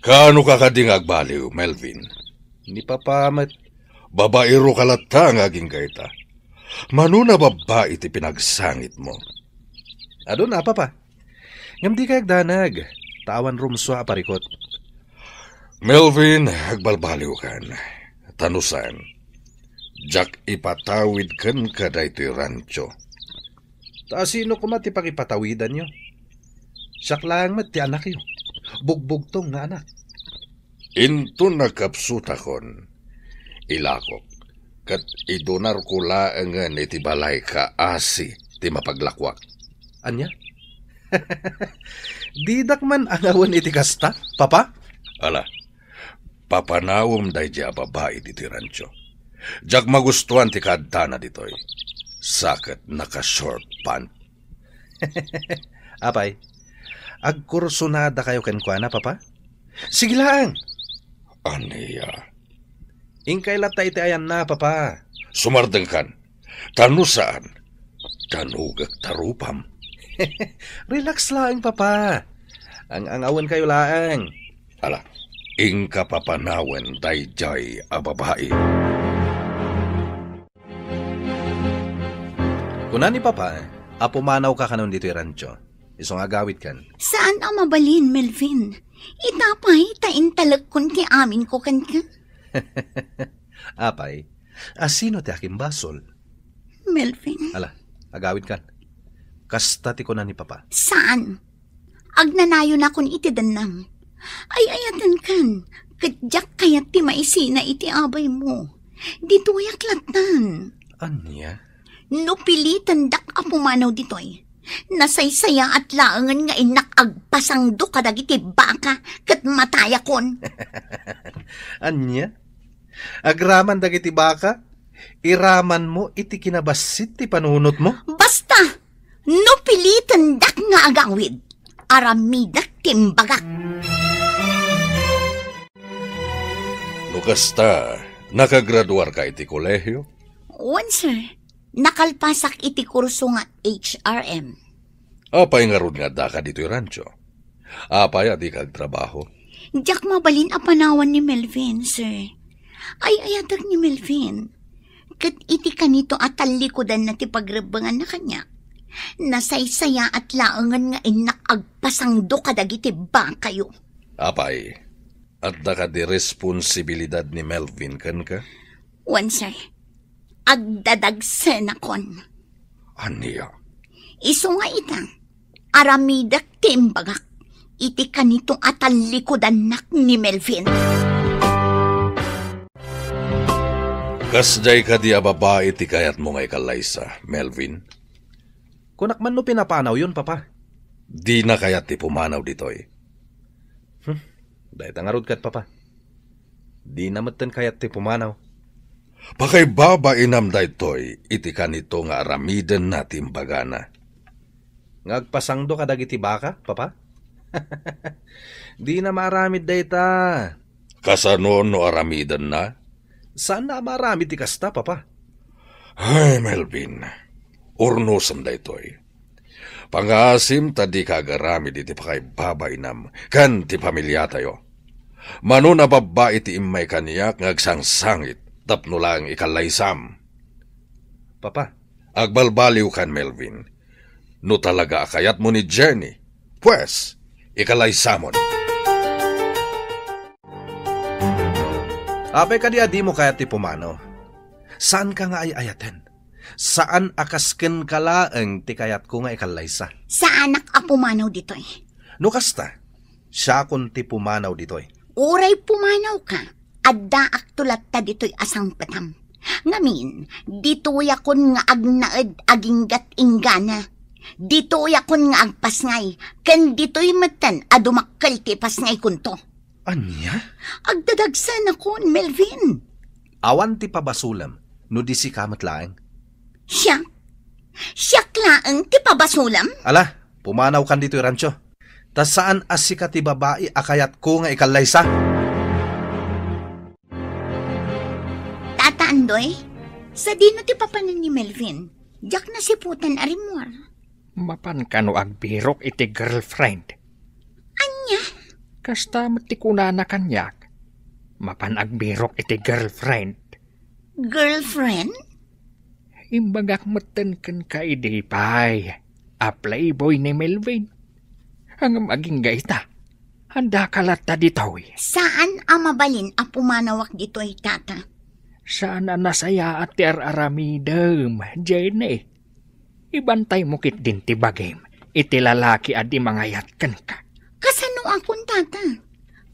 Kaano ka kadi nga agbaliw, Melvin? Ni Papa met. Babaero ka latta nga agingga ita. Mano a babbai ti pinagsangitmo? Aduna, Papa. Ngem dika agdanag, ta awan rumsua a parikut. Melvin, agbalbaliwkan. Ta no saan, diak ipatawid kenka daytoy rancho. Ta asino koma ti pangipatawidanyo? Siak laeng met ti anakyo. Bugbugtong nga anak. Inton nagkapsutakon, ilakok, ket idunarko laengen iti balay kaasi ti mapaglakuak. Ania? Didak man angawen iti kasta, Papa? Ala, papanawem daydi a babai ditoy rancho. Diak magustuan ti kaaddana ditoy. Sa ket naka-short pant. Apay, agkursunadakayo kenkuana, Papa? Sige laeng. Ania? Inkay latta iti ayanna, Papa. Sumardengkan. Ta no saan, danugek ta rupam. Relax laeng, Papa. Ang-angawenkayo laeng. Ala, inka papanawen daydiay a babai. Kuna ni Papa a pumanawka kanon ditoy rancho. Isu nga agawidkan. Saan a mabalin, Melvin. Ita pay ta intalekkon ti aminko kenka. Apay, a sino ti akimbasol? Melvin. Ala, agawidkan. Kasta ti kuna ni Papa. Saan? Agnanayonakon iti dennam. Ay-ayatenkan, ket diak kayat ti maisina iti abaymo. Ditoyak lattan. Ania? No pilitendak a pumanaw ditoy, nasaysayaat laengen nga innak agpasangdo kadagiti baka ket matayakon. Ania? Agraman dagiti baka? Iramanmo iti kinabassit ti panunotmo? Basta! No pilitendak nga agawid, aramidek ti imbagak. No kasta, nakagraduarka iti kolehio? Wen, sir. Nakalpasak iti kurso nga H R M. Apay ngarud nga addaka ditoy rancho? Apay a dika agtrabaho? Diak mabalin a panawan ni Melvin, sir. Ay-ayatek ni Melvin. Ket iti kanito a tallikudanna ti pagrebbenganna kaniak, nasaysayaat laengen nga innak agpasangdo kadagiti bakayo. Apay, adda kadi responsibilidad ni Melvin kenka? Wen, sir. Agdadagsenakon. Ania? Isu nga ita, aramidek ti imbagak iti kanito a tallikudannak ni Melvin. Kasdiay kadi a babai ti kayatmo nga ikallaysa, Melvin? Kunak man no pinapanawyon, Papa. Dina kayat ti pumanaw ditoy. Hmm, dayta ngarud ket, Papa. Dina metten kayat ti pumanaw. Pakaibabainam daytoy iti kanito nga aramidenna ti imbagana. Nga agpasangdo kadagiti baka, Papa? Dina maaramid dayta. Kasano no aramidenna? Saanna a maaramid ti kasta, Papa. Ay, Melvin, urnosem daytoy. Pangaasim ta dika agaramid iti pakaibabainam ken ti pamiliatayo. Mano a babbai ti immay kaniak nga agsangsangit tapno laeng ikallaysam. Papa. Agbalbaliwkan, Melvin. No talaga a kayatmo ni Jenny, pues, ikalaysamon. Apay kadi a dimo kayat ti pumanaw? Saanka nga ay-ayaten? Saan a kas kenka laeng ti kayatko nga ikallaysa? Saanak a pumanaw ditoy. No kasta, siakon ti pumanaw ditoy. Uray pumanawka, addaakto latta ditoy a sangpetam. Ngamin, ditoyakon nga agnaed aginggat inggana. Ditoyakon nga agpasngay, ken ditoy metten a dumakkel ti ipasngaykonto. Ania? Agdadagsenakon, Melvin. Awan ti pabasolem no di sika met laeng. Siak? Siak laeng ti pabasolem? Ala, pumanawkan ditoy rancho. Ta saan a sika ti babai a kayatko nga ikallaysa. Tata Andoy, sadino ti papanen ni Melvin? Diak nasiputan a rimmuar. Mapan kano agbirok iti girlfriend? Ania? Kasta met ti kunana kaniak. Mapan agbirok iti girlfriend. Girlfriend? Imbagak metten kenka idi pay a playboy ni Melvin. Ngem agingga ita, andaka latta ditoy. Saan a mabalin a pumanawak ditoy, Tata. Saan a nasayaat ti ar-aramidem, Jenny. Ibantaymo ketdin ti bagim iti lalaki a di mangayat kenka. Kasanoakon, Tata?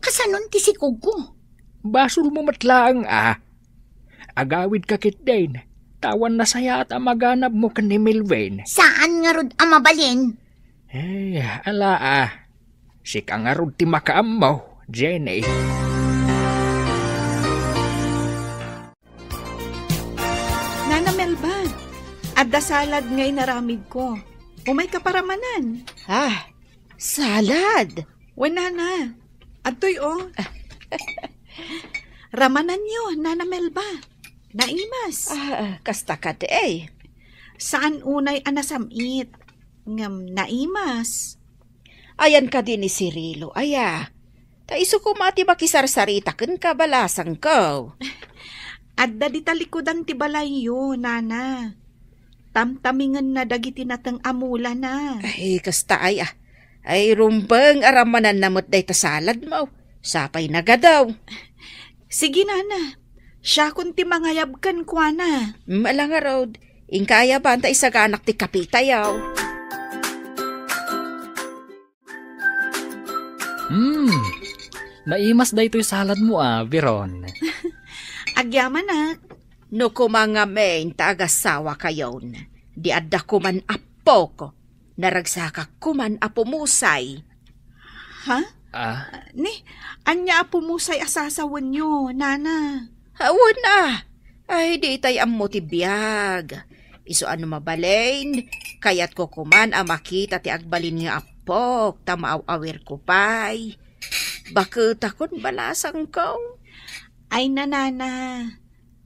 Kasanon ti sikogko? Basolmo met laeng a. Agawidka ketdin, ta awan nasayaat a maganabmo ken ni Melvin. Saan ngarud a mabalin? Eh, ala a. Sika ngarud ti makaammo, Jenny. Nana Melba, adda salad nga inaramidko. Umayka paramanan. Ah, salad? Wen, Nana. Adtoy, oh. Ramananyo, Nana Melba. Naimas. Ah, kasta kadi. Saan unay a nasam-it, ngem naimas. Ayan kadi ni Cirilo, aya? Ta isu koma ti makisarsarita kenka, balasangko. Adda di talikudan ti balayyo, nana. Tamtamingenna dagiti nateng a mulana. Ay, kasta ay, ah. Ay, rumbeng a rammananna met dayta saladmo. Sapay nagadaw. Sige, nana. Siakon ti mangayab kenkuana. Ala ngarud, inka ayaban ta isaganak ti kapitayo. Hmm, naimas daytoy saladmo a, Veron. Agyamanak. No koma ngamin ta agasawakayon, di adda koman appok, naragsakak koman a pumusay. Ha? Ah? Ni, ania a pumusay a sasawenyo, nana? Awan a. Ay, di itay ammo ti biag. Isu a no mabalin, kayatko koman a makita ti agbalin nga appok, ta maaw-awirko pay. Baketakon, balasangko. Ay, nanana,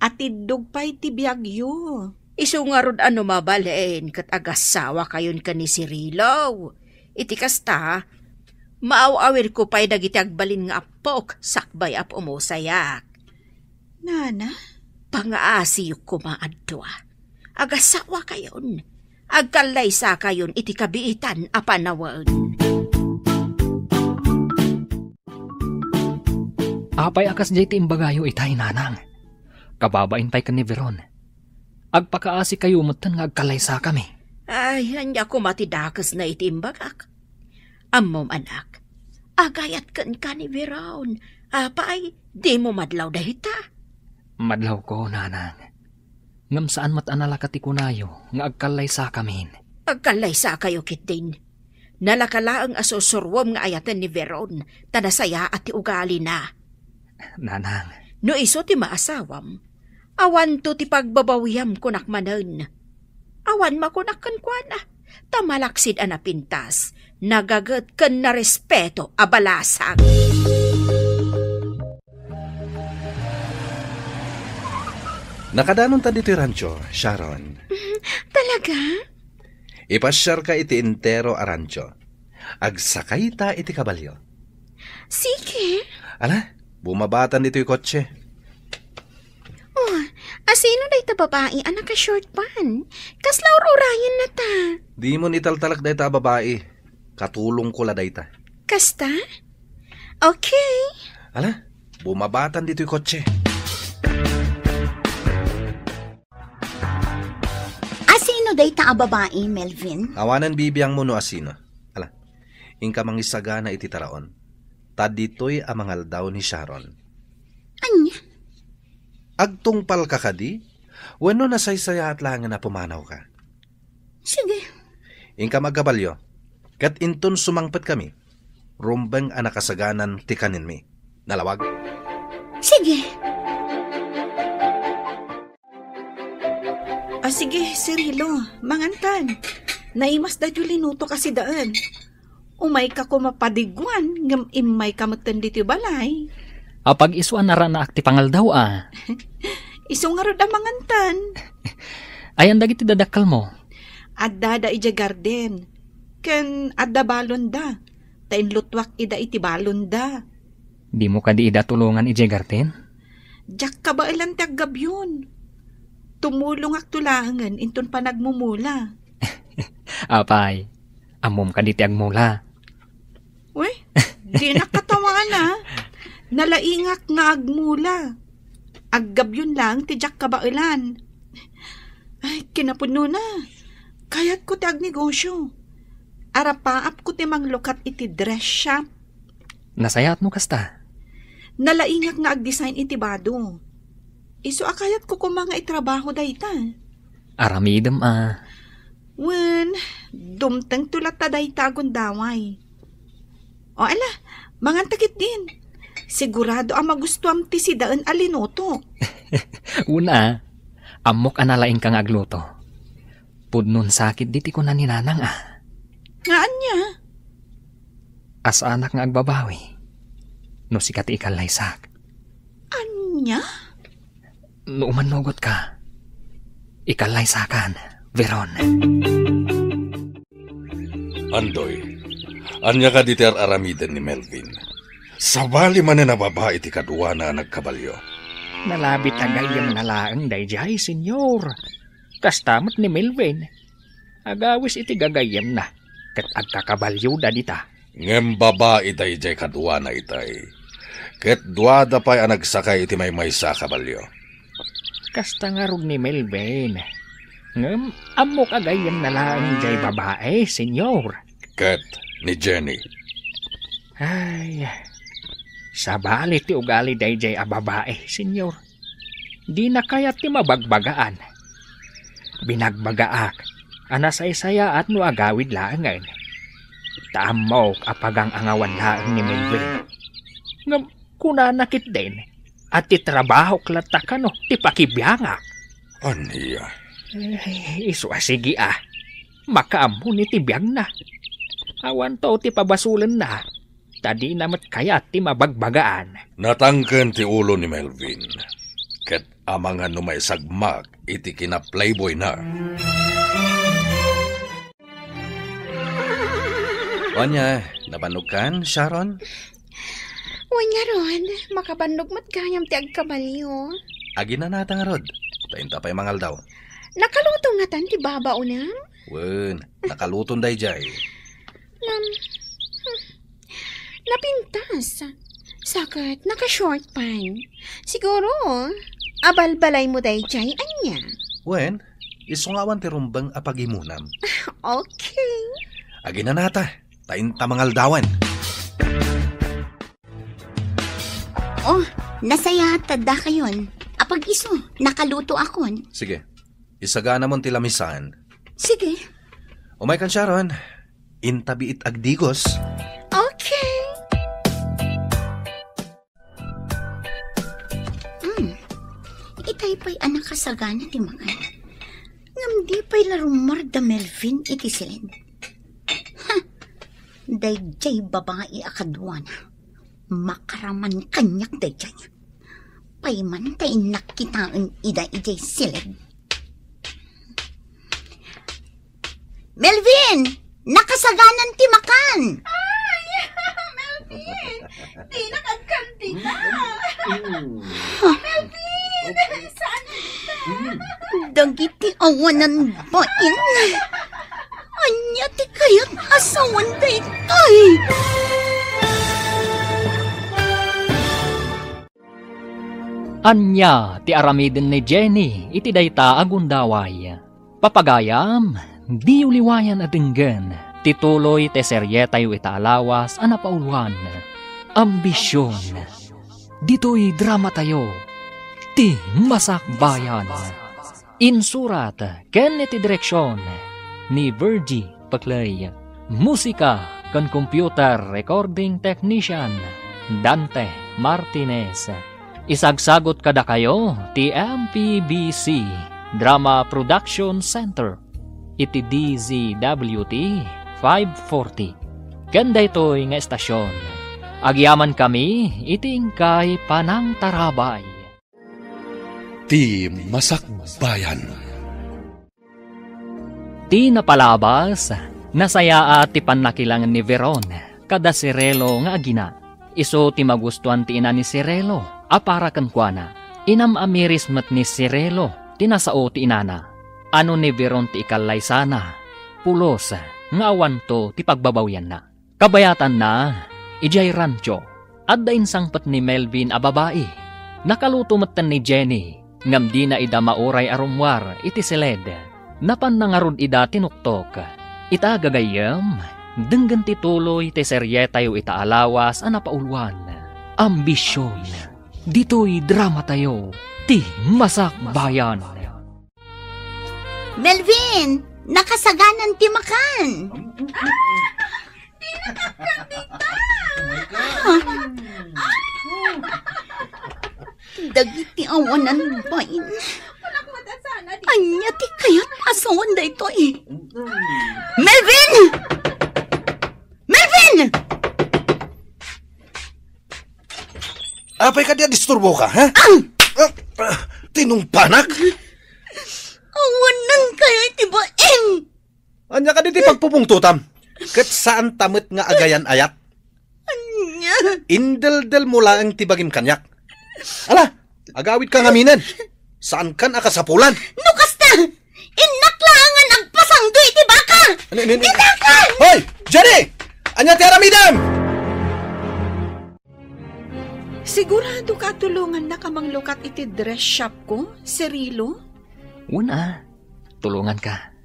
atiddog pay ti biagyo. Isu ngarud a no mabalin ket agasawakayon ken ni Cirilo. Iti kasta, maaw-awirko pay dagiti agbalin nga appok sakbay a pumusayak. Nana? Pangaasiyok koma a dua. Agasawakayon. Agkallaysakayon iti kabiitan a panawen. Apay a kasdiay ti imbagayo itay, nanang? Kababain pay ken ni Veron. Agpakaasikayo metten nga agkallaysakami. Ay, ania koma ti dakesna iti imbagak? Ammom, anak, agayat kenka ni Veron. Apay, dimo madlaw dayta? Madlawko, nanang. Ngem saan met a nalaka ti kunayo nga agkallaysakamin. Agkallaysakayo ketdin. Nalaka laeng a sursuruem nga ayaten ni Veron, ta nasayaat ti ugalina. Nanang. No isu ti maasawam, awanto ti pagbabawiam, kunak manen. Awan makunak kenkuana, ta malaksid a napintas, nagaget ken narespeto a balasang. Nakadanonta ditoy rancho, Sharon. Talaga? Ipasiarka iti entero a rancho. Agsakayta iti kabalio. Sige. Ala, bumabatan ditoy kotse. Oh, asino dayta babai a naka-short pant? Kasla ur-urayenna ta. Dimon italtalek dayta a babai. Katulongko la dayta. Kasta? Okay. Ala, bumabatan ditoy kotse. Asino dayta a babai, Melvin? Awanen bibiangmo no asino. Ala, inka mangisagana iti taraon. Ta ditoy a mangaldaw ni Sharon. Ania? Agtungpalka kadi? Wenno nasaysayaat laengen a pumanawka? Sige. Inka agkabalio, ket inton sumangpetkami, rumbeng a nakasaganan ti kanenmi. Nalawag? Sige. Ah, sige, Cirilo, mangankan. Naimas daytoy linutok a sidaen. Umayka koma padiguan, ngem immayka metten ditoy balay. Apag-isu a naranaak ti pangaldaw a. Isu ngarud a mangantan. Ayan dagiti dadakkelmo? Adda da idiay garden. Ken adda balonda. Ta inlutuak ida iti balonda. Dimo kadi ida tulongan idiay garden? Diak kabaelan ti aggabion. Tumulongakto laengen inton panagmumula. Apay, ammom kadi ti agmula? Uy, dinak katawana. Nalaingak nga agmula. Aggabion laeng ti diak kabaelan. Ay, kinapudnona. Kayatko ti agnegosyo. Arapaapko ti manglukat iti dress shop. Nasayaat no kasta? Nalaingak nga agdesign iti bado. Isu a kayatko koma nga itrabaho dayta. Aramidem a. Wen, dumtengto latta dayta a gundaway. O ala, manganta ketdin. Sigurado a magustuam ti sidaen a linutok. Una, ammok a nalaingka nga agluto. Pudnon sakit diti kuna ni Nanang a. Nga ania? Asanak nga agbabawi. No sika ti ikallaysak. Ania? No umannugotka, ikallaysakan. Veron. Andoy, ania kadi ti ar-aramiden ni Melvin? Sabali manen a babai ti kaduana a nagkabalio. Nalabit a gayyemna laeng daydiay, Senyor. Kasta met ni Melvin. Agawis iti gagayyemna, ket agkakabalioda dita. Ngem babai daydiay kaduana itay. Ket duada pay a nagsakay iti maymaysa a kabalio. Kasta ngarud ni Melvin. Ngem ammok a gayyemna laeng diay babai, Senyor. Ket ni Jenny. Ay, sabali ti ugali daydiay a babai, Senyor. Dina kayat ti mabagbagaan. Binagbagaak a nasaysayaat no agawid laengen. Ta ammok a pagang-angawan laeng ni Melvin. Ngem kunana ketdin a ti trabahok latta kano ti pakibiangak. Ania? Eh, isu a sige a. Makaammo ni ti biagna. Awanto ti pabasolenna. Ta dina met kayat ti mabagbagaan. Natangken ti ulo ni Melvin, ket amangan no maisagmak iti kina-playboyna. Ania, nabannogkan, Sharon? Wen ngarud, makabannog met gayam ti agkabalio. Aginanata ngarud, ta inta pay mangaldaw. Nakaluto ngatan ti babaonem? Wen, nakaluton daydiay. Ngem, hmm, napintas. Sa ket naka-short pant. Siguro, abalbalaymo daydiay, ania? Wen, isu nga awan ti rumbeng a pagimonam. Okay. Aginanata, ta inta mangaldawan. Oh, nasayaat ta dakayon. Apag-isu, nakalutoakon. Sige, isaganamon ti lamisan. Sige. Umaykan, Sharon. Inta biit agdigos. Okay. Hmm. Itay pay a nakasagana ti makan. Ngem di pay la rummuar da Melvin iti siled. Ha! Daydiay babai a kaduana. Makaraman kaniak daydiay. Pay man ta innak kitaen ida idiay siled. Melvin! Nakasaganan ti makan! Ay! Melvin! Dinak agkandida! Melvin! Saan kita? Dagiti awanan bain. Ania ti kayat a sawen daytoy? Ania ti aramiden ni Jenny iti dayta a gundaway? Papagayam, diyo liwayan a denggen ti tuloy ti serietayo ita a lawas a napauluan, Ambision. Ditoy dramatayo, ti Masakbayan. Insurat ken iti direksion ni Virgie Paclay. Musika ken computer recording technician, Dante Martinez. Isagsagut kadakayo ti M P B C Drama Production Center iti D Z W T five forty. Ken daytoy nga estasion, agyamankami iti inkay panangtarabay. Ti Masakbayan. Ti napalabas, nasayaat ti pannakilangen ni Veron kada Cirelo nga agina. Isu ti magustuan ti ina ni Cirelo a para kenkuana. Inam-amiris met ni Cirelo ti nasao ti inana. Anu ni Veron ti ikallaysana, pulos nga awanto ti pagbabawianna. Kabayatanna, idiay rancho, adda insangpet ni Melvin a babai. Nakaluto metten ni Jenny, ngem dina ida mauray a rummuar iti siled. Napanna ngarud ida tinuktok. Ita gagayyem, denggen ti tuloy ti serietayo ita a lawas a napauluan, Ambision. Ditoy dramatayo, ti Masakbayan. Melvin, nakasaganan ti makan. Ah! Di nakapkandita! Dagiti awanan bain. Ania ti kayat a sawen daytoy? Melvin! Melvin! Apay kadi a disturbo ka, ha? Ah! Ah, ah, tinungpanak? Awanan kayo iti ba? Ania kadi ti pagpupungtotam? Ket saanta met nga agayan-ayat? Ania? Indeldelmo laeng ti bagim kaniak. Ala, agawidka ngaminen. Saankan a kasapulan. No kasta, innak laengen agpasangdo iti baka. Ano, ano, ano? Ditakan! Hoy! Jenny! Ania ti aramidem? Sigurado ka a tulongannak a manglukat iti dress shop ko, Cirilo? Wen a, tulonganka.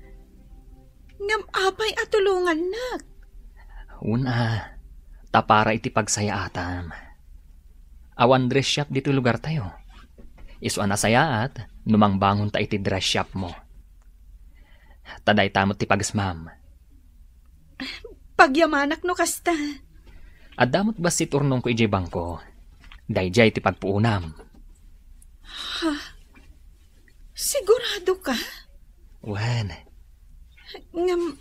Ngem apay a tulongannak? Wen a, ta para iti pagsayaatam. Awan dress shop ditoy lugartayo. Isu a nasayaat no mangbangonta iti dress shop mo. Ta dayta met ti pagesmam. Pagyamanak no kasta. Adda met bassit urnongko idiay bangko. Daydiay ti pagpuonam. Ha? Sigurado ka? Wen. Ngem,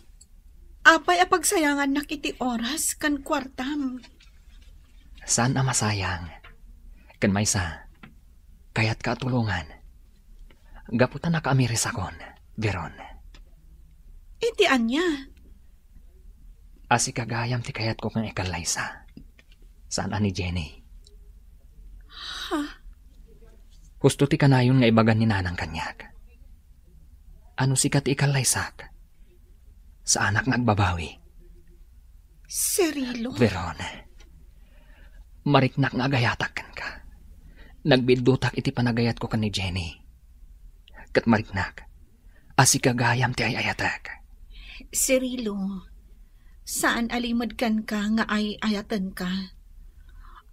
apay a pagsayangannak iti oras ken kuartam? Saan a masayang. Ken maysa, kayatka a tulongan. Gapu ta nakaamirisakon, Veron. Iti ania? A sika gayam ti kayatko nga ikallaysa. Saan a ni Jenny. Ha? Husto ti kanayon nga ibagan ni Nanang kaniak. Ano sika ti ikallaysak? Saanak nga agbabawi. Cirilo? Veron, mariknak nga agayatak kenka. Nagbidutak iti panagayatko ken ni Jenny. Ket mariknak a sika gayam ti ay-ayatek. Cirilo, saan a limed kenka nga ay-ayatenka.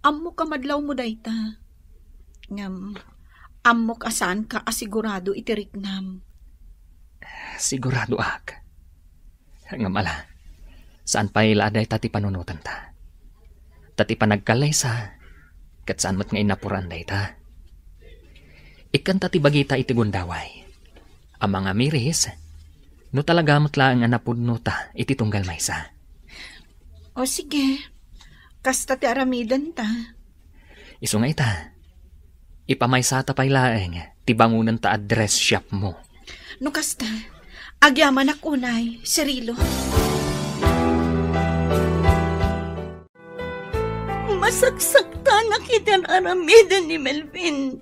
Ammok a madlawmo dayta. Ngem, ammok a saanka a sigurado iti riknam. Siguradoak. Ngem ala, saan pay la a dayta ti panunotanta. Ta ti panagkallaysa, ket saan met nga innapuran dayta. Ikkanta ti bagita iti gundaway. A mangamiris, no talaga met laeng a napudnota iti tunggal maysa. O sige, kasta ti aramidenta. Isu nga ita, ipamaysata pay laeng ti bangonenta a dress shop mo. No kasta, agyamanak unay, Cirilo. Masaksaktanak iti ar-aramiden ni Melvin.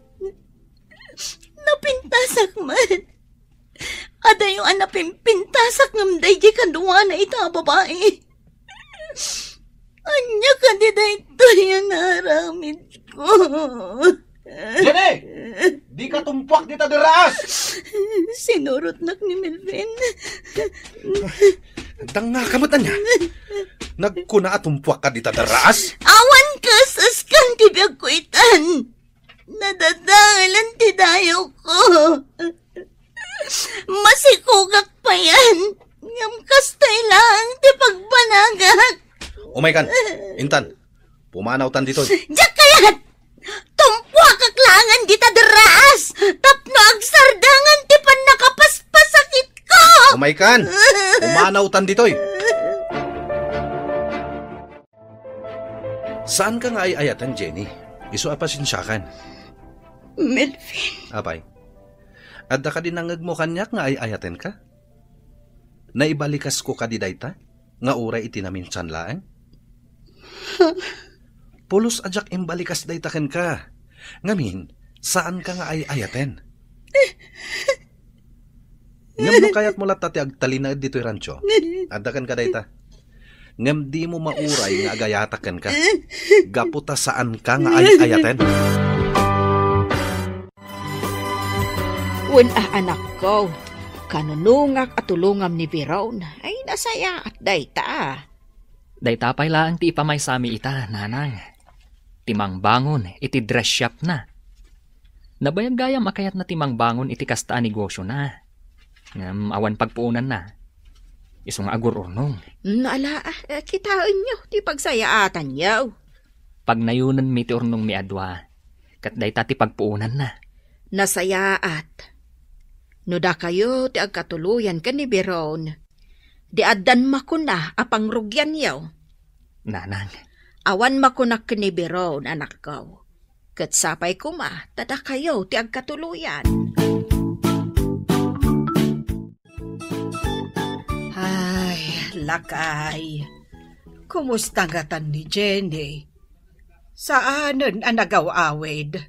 Napintasak met. Adayo a napimpintasak ngem daydi kaduana ita a babai. Ania kadi daytoy a naaramidko? Jenny! Dika tumpuak dita derraas! Sinurotnak ni Melvin. Dangngaka met ania? Nagkuna a tumpuakka dita derraas? Awan kaeseskan ti biagko itan. Nadadaelan ti dayawko. Masikogak payen, ngem kastoy laeng ti pagbanagak. Umaykan, intan, pumanawtan ditoy. Diak kayat! Tumpuakak laengen dita derraas tapno agsardangan ti pannakapaspasakitko! Umaykan, pumanawtan ditoy. Saanka nga ay-ayaten, Jenny. Isu a pasensiakan. Melvin. Apay, adda kadi nangngegmo kaniak nga ay-ayatenka? Naibalikasko kadi dayta nga uray iti naminsan laeng? Pulos a diak imbalikas dayta kenka. Ngamin, saanka nga ay-ayaten. Ngem no kayatmo latta ti agtalinaed ditoy rancho, adda kenka dayta. Ngem dimo mauray nga agayatak kenka, gapu ta saanka nga ay-ayaten. Wen a, anakko, kanunongak a tulongam ni Veron. Ay, nasayaat dayta. Dayta pay laeng ti ipamaysami ita, nanang. Ti mangbangon iti dress shopna. Nabayag gayam a kayatna ti mangbangon iti kasta a negosiona. Ngem awan pagpuonanna. Isu nga agur-urnong. Nala, eh, kitaenyo ti pagsayaatanyo. Pagnayonenmi ti urnongmi a dua, ket dayta ti pagpuonanna. Nasayaat. No dakayo ti agkatuloyan ken ni Veron, di addan makuna a pangrugianyo. Nanang. Awan makunak ken ni Veron, anakko. Ket sapay koma ta dakayo ti agkatuloyan. Ah, Lakay, kumusta ngatan ni Jenny? Saanen a nagaw-awid?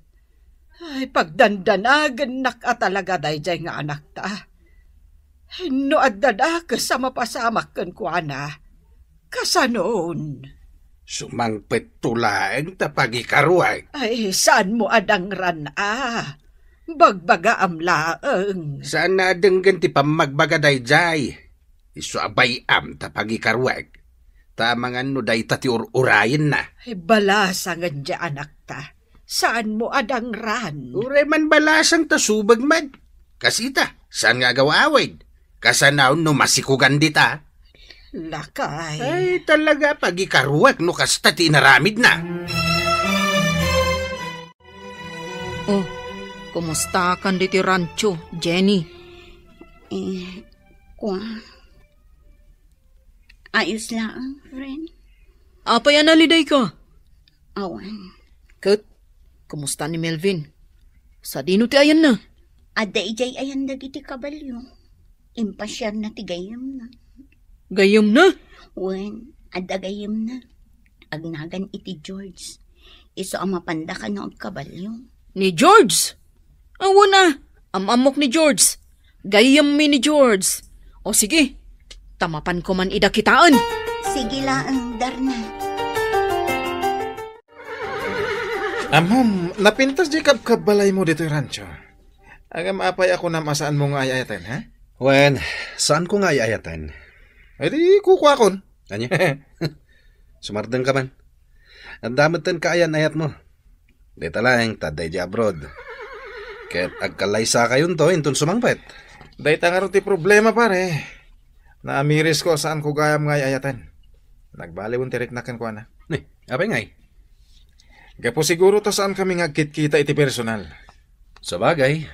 Ay, pagdandanagennak a talaga daydiay nga anakta. No adda dakes a mapasamak kenkuana, kasanon? Sumangpetto laeng ta pagikaruek. Ay, saanmo a dangran a? Bagbagaam laeng. Saan a denggen ti pammagbaga daydiay? Isu a bay-am ta pagikaruek. Ta amangan no dayta ti ur-urayenna. Ay, balasangen diay anakta. Saanmo a dangran? Uray man balasang ta subeg met. Kasita, saan nga agaw-awid? Kasanaon no masikugan dita? Lakay. Ay, talaga, pagikaruek no kasta ti inaramidna. Oh, kumustakan ditoy rancho, Jenny? Eh, kua. Ayos laeng, friend. Apay a nalidayka? Awan. Ket, kumusta ni Melvin? Sadino ti ayanna? Adda idiay ayan dagiti kabalio. Impasiarna ti gayyemna. Gayyemna? Wen, adda gayyemna. Agnagan iti George. Isu a mapanda kano agkabalio. Ni George? Awan a, am-ammok ni George. Gayyemmi ni George. O sige, ta mapanko man ida kitaen. Sige laeng, Darna. Ammom, napintas diay kabkabbalaymo ditoy rancho. Ngem apay a kunam a saanmo nga ay-ayaten, ha? Wen, saanko nga ay-ayaten. Ay di, kukuakon. Ania? Sumardengka man. Adda met ti kaayan-ayatmo. Dayta laeng ta adda idiay abroad. Ket agkallaysakayonto inton sumangpet. Dayta ngarud ti problema, pare. Naamirisko a saanko gayam nga ay-ayaten. Nagbaliwen ti riknak kenkuana. Ni, apay ngay? Gapu siguro ta saankami nga agkitkita iti personal. Sabagay.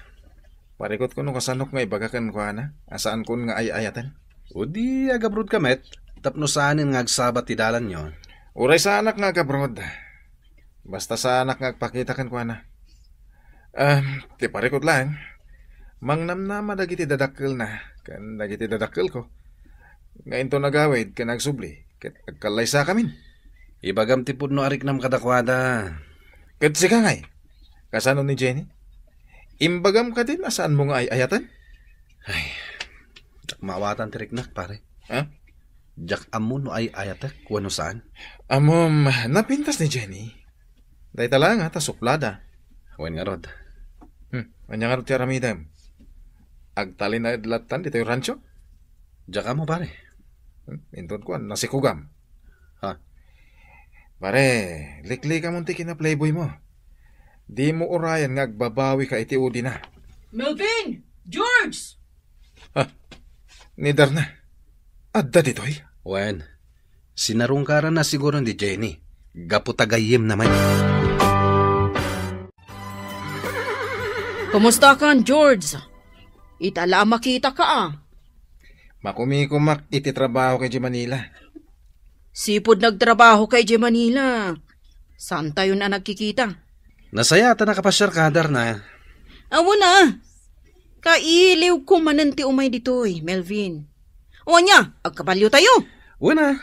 Parikutko no kasanok nga ibaga kenkuana a saankon nga ay-ayaten. O di agabrodka met, tapno saanen nga agsabat ti dalanyo. Uray saanak nga agabroad. Basta saanak nga agpakita kenkuana. Ah, ti parikut laeng, mangnamnama dagiti dadakkelna ken dagiti dadakkelko nga inton agawid ken agsubli ket agkallaysakamin. Ibagam ti pudno a riknam kadakuada. Ket sika ngay, kasano ni Jenny? Imbagam kadin a saanmo nga ay-ayaten? Ay, diak maawatan ti riknak, pare. Ha? Diak ammo no ay-ayatek wenno saan. Ammom, napintas ni Jenny. Dayta laeng a ta suplada. Wen ngarud. Hmm, ania ngarud ti aramidem? Agtalinaed lattan ditoy rancho? Diak ammo, pare. Hmm, inton kuan, nasikugam. Ha? Pare, liklikamon ti kina-playboy mo. Dimo urayen nga agbabawika iti udina. Melvin! George! Ha? Ni Darna? Adda ditoy? Wen, sinarungkaranna siguro ni Jenny. Gapu ta gayyemna met. Kumustakan, George? Ita la a makitaka, a. Makumikumak iti trabaho kay Manila. Sipud nagtrabahoka idiay Manila, saantayon a nagkikita. Nasayaat a nakapasiarka, Darna. Awan a. Kailiwko manen ti umay ditoy, Melvin. O ania, agkabaliotayo? Wen a.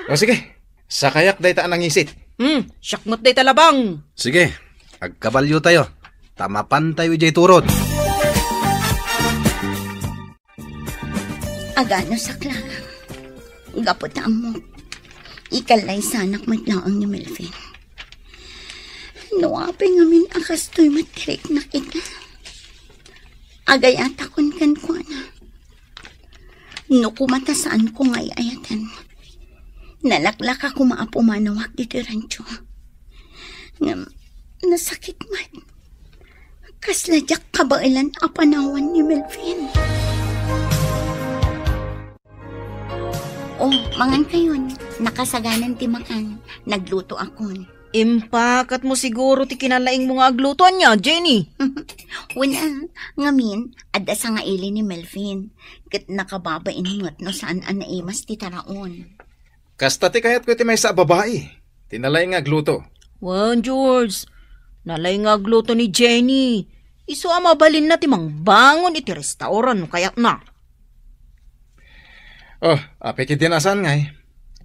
O sige, sakayak dayta a nangisit. Hmm, siak met dayta labang. Sige, agkabaliotayo, ta mapantayo idiay turod. Agano sakla, gapu ta ammok, ikallaysanak met laeng ni Melvin. No apay ngamin a kastoy met ti riknak ita, agayatakon kenkuana. No kuma ta saanko nga ay-ayaten, nalaklaka koma a pumanawak ditoy rancho. Ngem, nasakit met. Kasla diak kabaelan a panawan ni Melvin. Oh, mangan kayon. Nakasaganan ti makan. Nagluto akon. Impakatmo siguro ti kinalaingmo nga agluto, ania, Jenny? Wen a, ngamin, adda sangaili ni Melvin. Ket nakababain met no saan a naimas ti taraon. Kasta ti kayatko iti maysa a babai, ti nalaing nga agluto. Wen, George, nalaing nga agluto ni Jenny. Isu a mabalinna ti mangbangon iti restaurant no kayatna. Oh, apay ketdin a saan ngay?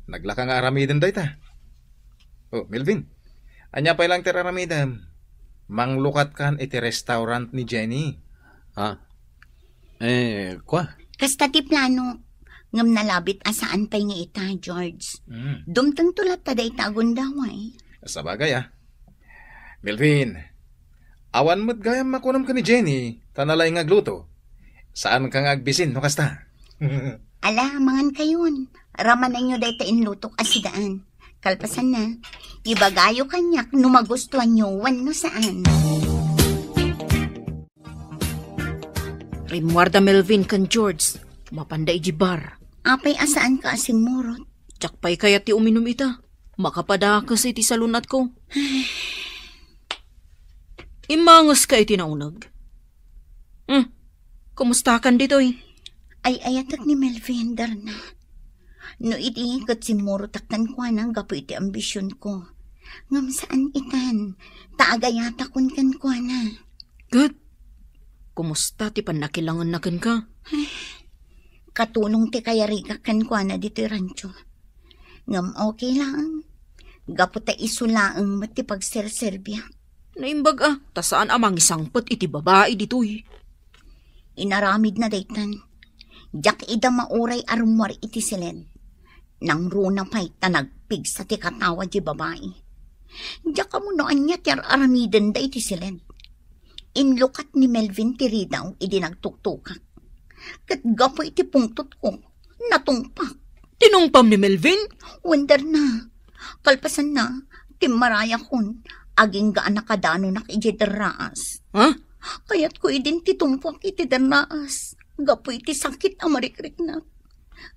Naglaka nga aramiden dayta. Oh, Melvin, ania pay lang ti aramidem? Manglukatkan iti restaurant ni Jenny. Ha? Eh, kua? Kasta ti plano. Ngem nalabit a saan pay nga ita, George. Mm. Dumtengto latta dayta a gundaway. Sabagay, ah. Melvin, awan met gayam makunam ken ni Jenny, ta nalaing nga agluto. Saanka nga agbisin no kasta? Ala, mangankayon. Ramanenyo dayta inlutok a sidaan. Kalpasanna, ibagayo kaniak no magustuanyo wenno saan. Rimmuarda Melvin ken George, mapanda iti bar. Apay a saanka a simmurot? Diak pay kayat ti uminum ita. Makapadakes iti salun-atko. Immangeska iti nauneg. Hmm, kumustakan ditoy? Ay-ayatek ni Melvin, Darna. No idi ket simmurotak kenkuana gapu iti ambisionko. Ngem saan itan, ta agayatakon kenkuana. Ket, kumusta ti pannakilangenna kenka? Katulong ti kayarigak kenkuana ditoy rancho. Ngem okay laeng. Gapu ta isu laeng met ti pagserserbiak. Naimbag a, ta saan a mangisangpet iti babai ditoy. Inaramidna daytan. Diak ida mauray a rummuar iti siled. Nangruna pay ta nagpigsa ti katawa di babai. Diak ammo no ania ti ar-aramidenda iti siled. Inlukat ni Melvin ti ridaw idi nagtuktukak. Ket gapu iti pungtotko, natungpak. Tinungpam ni Melvin? Wen, Darna. Kalpasanna, timmarayakon, agingga a nakadanonak idiay derraas. Ha? Kayatko idin ti tungpak iti derraas, gapu iti sakit a marikriknak.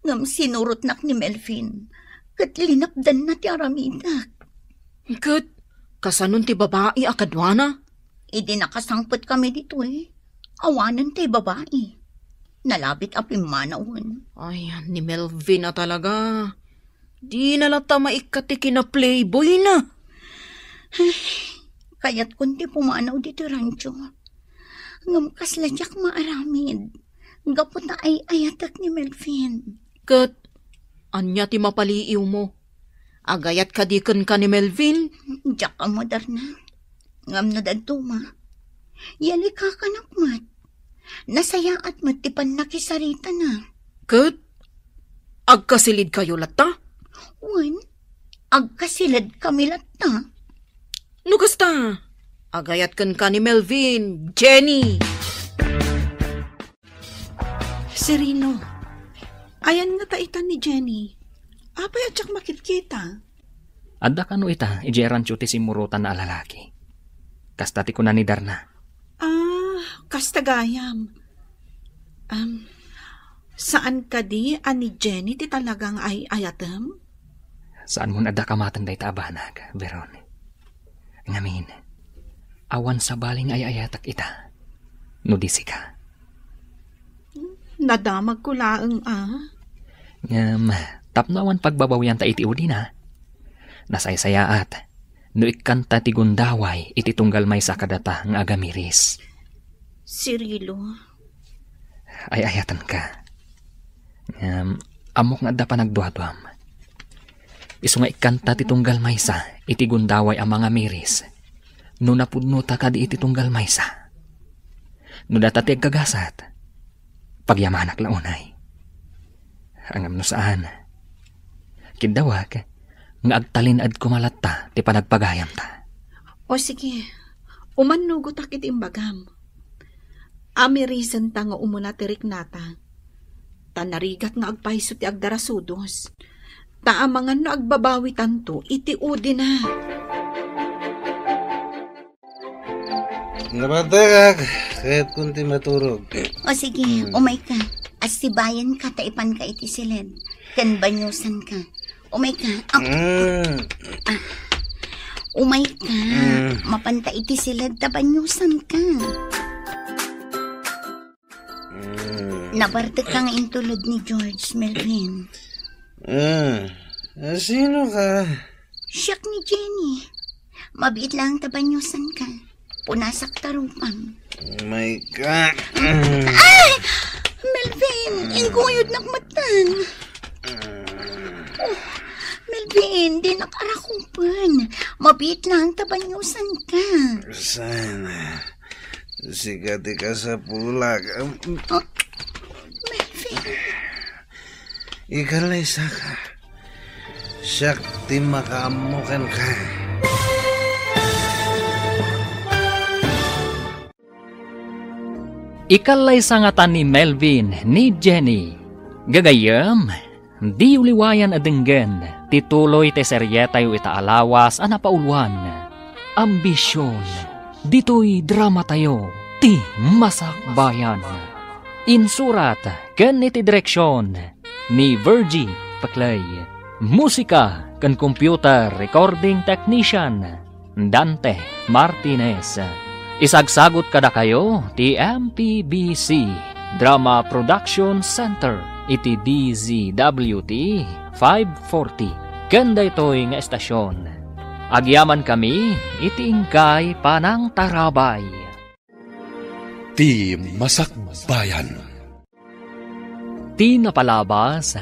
Ngem sinurotnak ni Melvin, ket linapdanna ti aramidak. Ket, kasanon ti babai a kaduana? Idi nakasangpetkami ditoy, awanen tay babai. Nalabit a pimmanawen. Ay, ni Melvin a talaga. Dina latta maikkat ti kinaplayboyna. Ay, kayatkon ti pumanaw ditoy rancho. Ngem kasla diak maaramid. Gapu ta ay-ayatek ni Melvin. Ket, ania ti mapaliiwmo? Agayat kadi kenka ni Melvin? Diak ammo, Darna. Ngem no dadduma, yalikakanak met. Nasayaat met ti pannakisaritana. Ket agkasilidkayo latta? Wen, agkasilidkami latta. No kasta, agayat kenka ni Melvin, Jenny. Cirilo, ayan ngata ita ni Jenny? Apay a diak makitkita? Adda kano ita idiay rancho ti simmurotanna a lalaki. Kasta ti kuna ni Darna. Ah, kasta gayam. Am, saan kadi a ni Jenny ti talaga nga ay-ayatem? Saanmon adda kamaten dayta a banag, Veron. Ngamin, awan sabali nga ay-ayatek ita, no di sika. Nadamagko laeng a. Ngem, tapno awan pagbabawianta iti udina, nasaysayaat no ikkanta ti gundaway iti tunggal maysa kadata nga agamiris. Cirilo. Ay-ayatenka. Ngem, ammok nga adda panagduaduam. Isu nga ikkanta ti tunggal maysa iti gundaway a mangamiris no napudnota kadi iti tunggal maysa. No data ti agkagasat, pagyamanak la unay. Ngem no saan, kiddawak nga agtalin-ed koma latta ti panagpagayamta. O sige, umannugotak iti imbagam. Amirisenta nga umuna ti riknata. Ta narigat nga agpayso ti agdarasudos. Ta amangan no agbabawitanto iti udina. Nabatekak, kayatkon ti maturog. O sige, Hmm. umayka. Assibayanka ta ipanka iti siled. Ken banyosanka. Umayka. Ah, Mm. ah. Umayka. Mm. Mapanta iti siled ta banyosanka. Mm. Nabartek ka nga intulod ni George, Melvin. Ah, ah, sino ka? Siak ni Jenny. Mabiit lang ta banyosanka. Punasak ta rupam. Oh my God. Ay! Melvin, inggoyodnak metten. Oh, Melvin, dinak arakupen. Mabiit lang ta banyosanka. Sana. Sika ti kasapulak. Um, Oh, Melvin. Ikalaysaka. Siak ti makaammo kenka. Ikallaysa ngata ni Melvin ni Jenny. Gagayyem, diyo liwayan a denggen ti tuloy ti serietayo ita a lawas a napauluan, Ambision. Ditoy dramatayo, ti Masakbayan. Insurat ken iti direksion ni Virgie Paclay. Musika ken computer recording technician, Dante Martinez. Isagsagut kadakayo ti M P B C Drama Production Center iti D Z W T five forty ken daytoy nga estasion. Agyamankami iti inkay panangtarabay. Ti Masakbayan. Ti napalabas,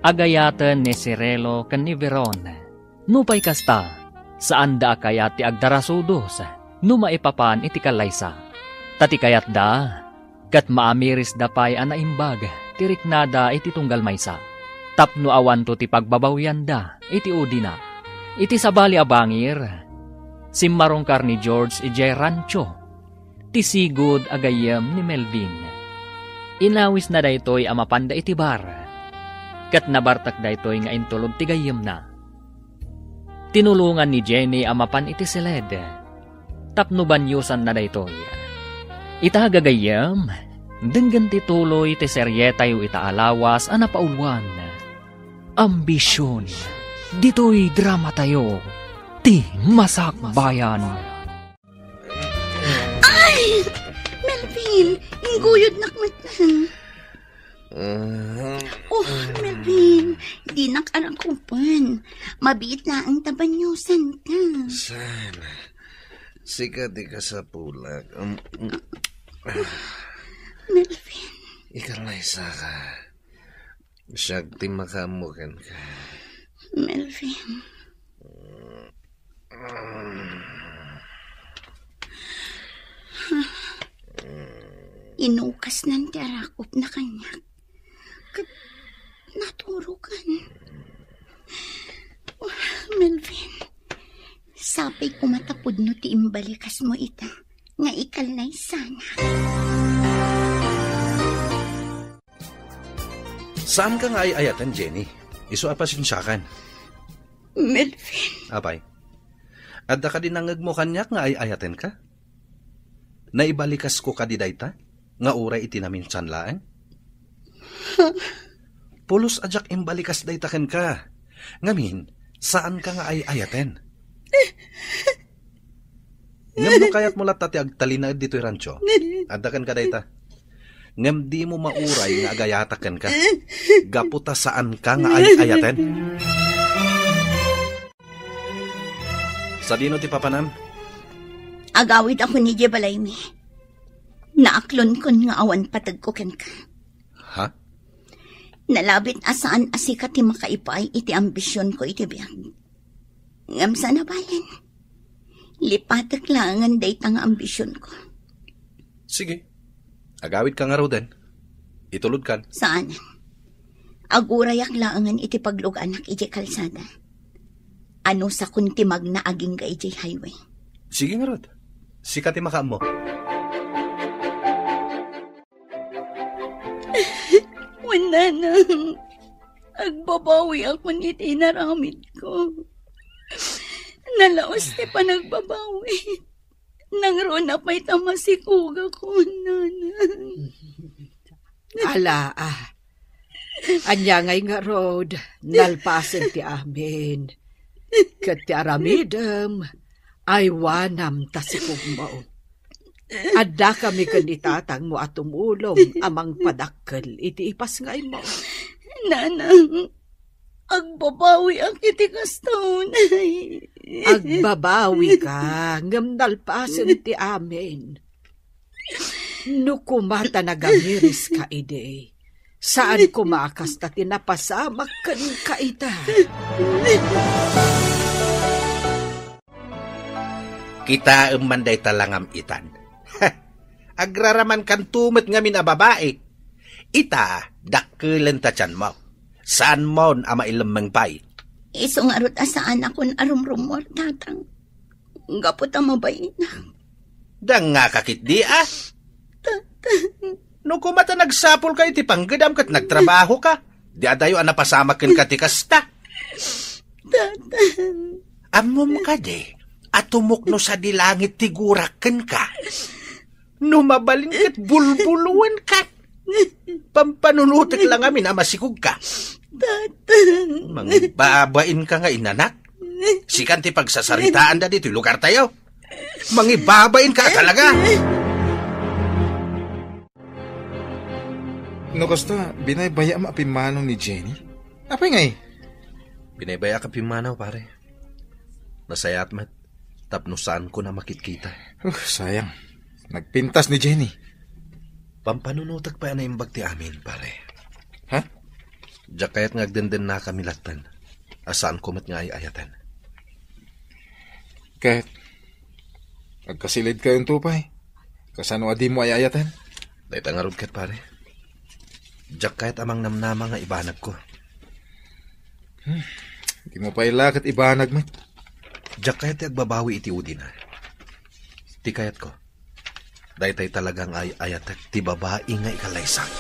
agayaten ni Cirilo ken ni Veron. Nupay kasta, saanda a kayat ti agdarasudos no maipapan iti kallaysa. Ta ti kayatda, ket maamirisda pay a naimbag ti riknada iti tunggal maysa, tapno awanto ti pagbabawianda iti udina. Iti sabali a bangir, simmarungkar ni George idiay rancho ti sigud a gayyem ni Melvin. Inawisna daytoy a mapanda iti bar, ket nabartek daytoy nga intulod ti gayyemna. Tinulongan ni Jenny a mapan iti siled tapno banyosanna daytoy. Ita gagayyem, denggen ti tuloy ti serietayo ita a lawas a napauluan, Ambision. Ditoy dramatayo, ti Masakbayan. Ay! Melvin, ingguyodnak met. Ah. Oh, Melvin, dinak arakupen. Mabiit laeng ta banyosanka. Sana. Sika ti kasapulak. Um, um. Melvin. Ikalaysaka. Siak ti makaammo kenka. Melvin. Inukasnan ti arakupna kaniak. Ket naturokan. Oh, Melvin, sapay koma ta pudno ti imbalikasmo ita nga ikallaysanak. Saanka nga ay-ayaten, Jenny. Isu a pasensiakan. Melvin. Apay, adda kadi nangngegmo kaniak nga ay-ayatenka? Naibalikasko kadi dayta nga uray iti naminsan laeng? Pulos a diak imbalikas dayta kenka. Ngamin, saanka nga ay-ayaten. Ngem no kayatmo latta ti agtalinaed ditoy rancho, adda kenka dayta. Ngem dimo mauray nga agayatak kenka. Gapu ta saanka nga ay-ayaten. Sadino ti papanam? Agawidakon idiay balaymi. Naaklonkon nga awan pategko kenka. Ha? Nalabit a saan a sika ti makaipaay iti ambisionko iti biag. Ngem saan a balen, lipatek laengen dayta nga ambisionko. Sige. Agawidka ngaruden. Itulodkan. Saan. Agurayak laengen iti pagluganak idiay kalsada. Anusakon ti magna agingga idiay highway. Sige ngarud. Sika ti makaammo. Wen, nanang, agbabawiakon iti inaramidko. Nalaus ti panagbabawi. Nangruna pay ta masikugakon, nanang. Ala, ah. Ania ngay ngarud, nalpasen ti amin. Ket ti aramidem, aywanam ta sikugmo. Addakami ken ni tatangmo a tumulong a mangpadakkel iti ipasngaymo. Nanang, agbabawiak iti kasta unay. Agbabawika, ngem nalpasen ti amin. No koma ta nagamiriska idi, Saan koma a kasta ti napasamak kenka ita. Kitaem man dayta langam itan. Agraramankanto met ngamin a babai. Ita, dakkelenta ti tianmo. Saanmon a mailemmeng pay. Isu ngarud a saanakon a rumrummuar, Tatang. Gapu ta mabain. Dangngaka ketdi, a? Tatang. No koma ta nagsapulka iti panggedam ket nagtrabahoka, di adayo a napasamak kenka ti kasta. Tatang. Ammom kadi a tumukno sadi langit ti gurak kenka? No mabalin ket bulbuloenka. Pampanunotek la ngamin a masikogka. Tatang. Mangibabainka nga inanak. Sikan ti pagsasaritaanda ditoy lugartayo. Mangibabainka talaga. No kasta, binaybaya-am a pimmanaw ni Jenny? Apay ngay? Binaybayaak a pimmanaw, pare. Nasayaat met, tapno saanko a makitkita. Uh, sayang. Nagpintas ni Jenny. Pampanunotek pay a naimbag ti amin, pare. Ha? Diak kayat nga agdendennakami latten, a saanko met nga ay-ayaten. Ket, agkasilidkayonto pay. Kasano a dimo ay-ayaten? Dayta ngarud ket, pare. Diak kayat a mangnamnama nga ibanagko. Hmm, dimo pay la ket ibanag met. Diak kayat ti agbabawi iti udina. Ti kayatko, daytay talaga nga ay-ayatek ti babai nga ikalaysak.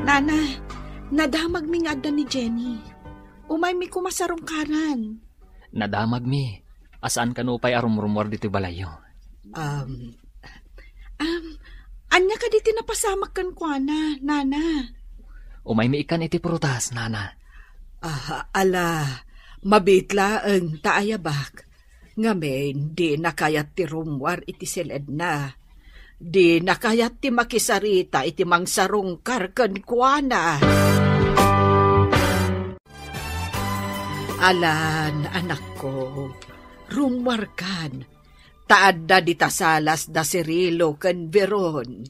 Nana, nadamagmi nga adda ni Jenny. Umaymi koma sarungkaran. Nadamagmi. A saan kano pay a rumrumuar ditoy balayyo? Um, um, ania kadi ti napasamak kenkuana, Nana? Umaymi ikkan iti prutas, Nana. Ah, ala, mabiit laeng ta ayabak. Ngamin, dina kayat ti rummuar iti siledna. Dina kayat ti makisarita iti mangsarungkar kenkuana. Alan, anakko, rummuarkan, ta adda dita salas da Cirilo ken Veron.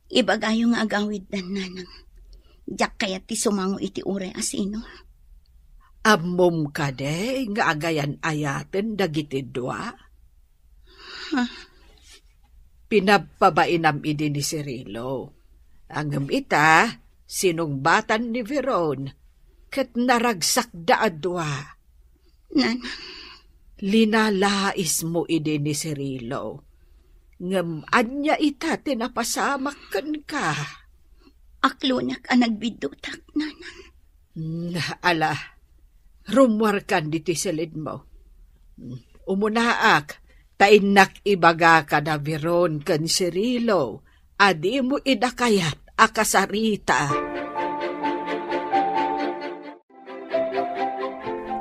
Ibagayo nga agawiddan, nanang. Diak kayat ti sumango iti uray a sino. Ammom kadi nga agayan-ayaten dagiti dua? Ha? Pinabpabainam idi ni Cirilo. Ngem ita, sinungbatan ni Veron, ket naragsakda a dua. Nanang. Linalaismo idi ni Cirilo. Ngem ania ita ti napasamak kenka? Aklonak a nagbiddutak, nanang. Mm, ala, rummuarkan ditoy silidmo. Mm, umunaak, ta innak ibaga kada Veron ken Cirilo a dimo ida kayat a kasarita.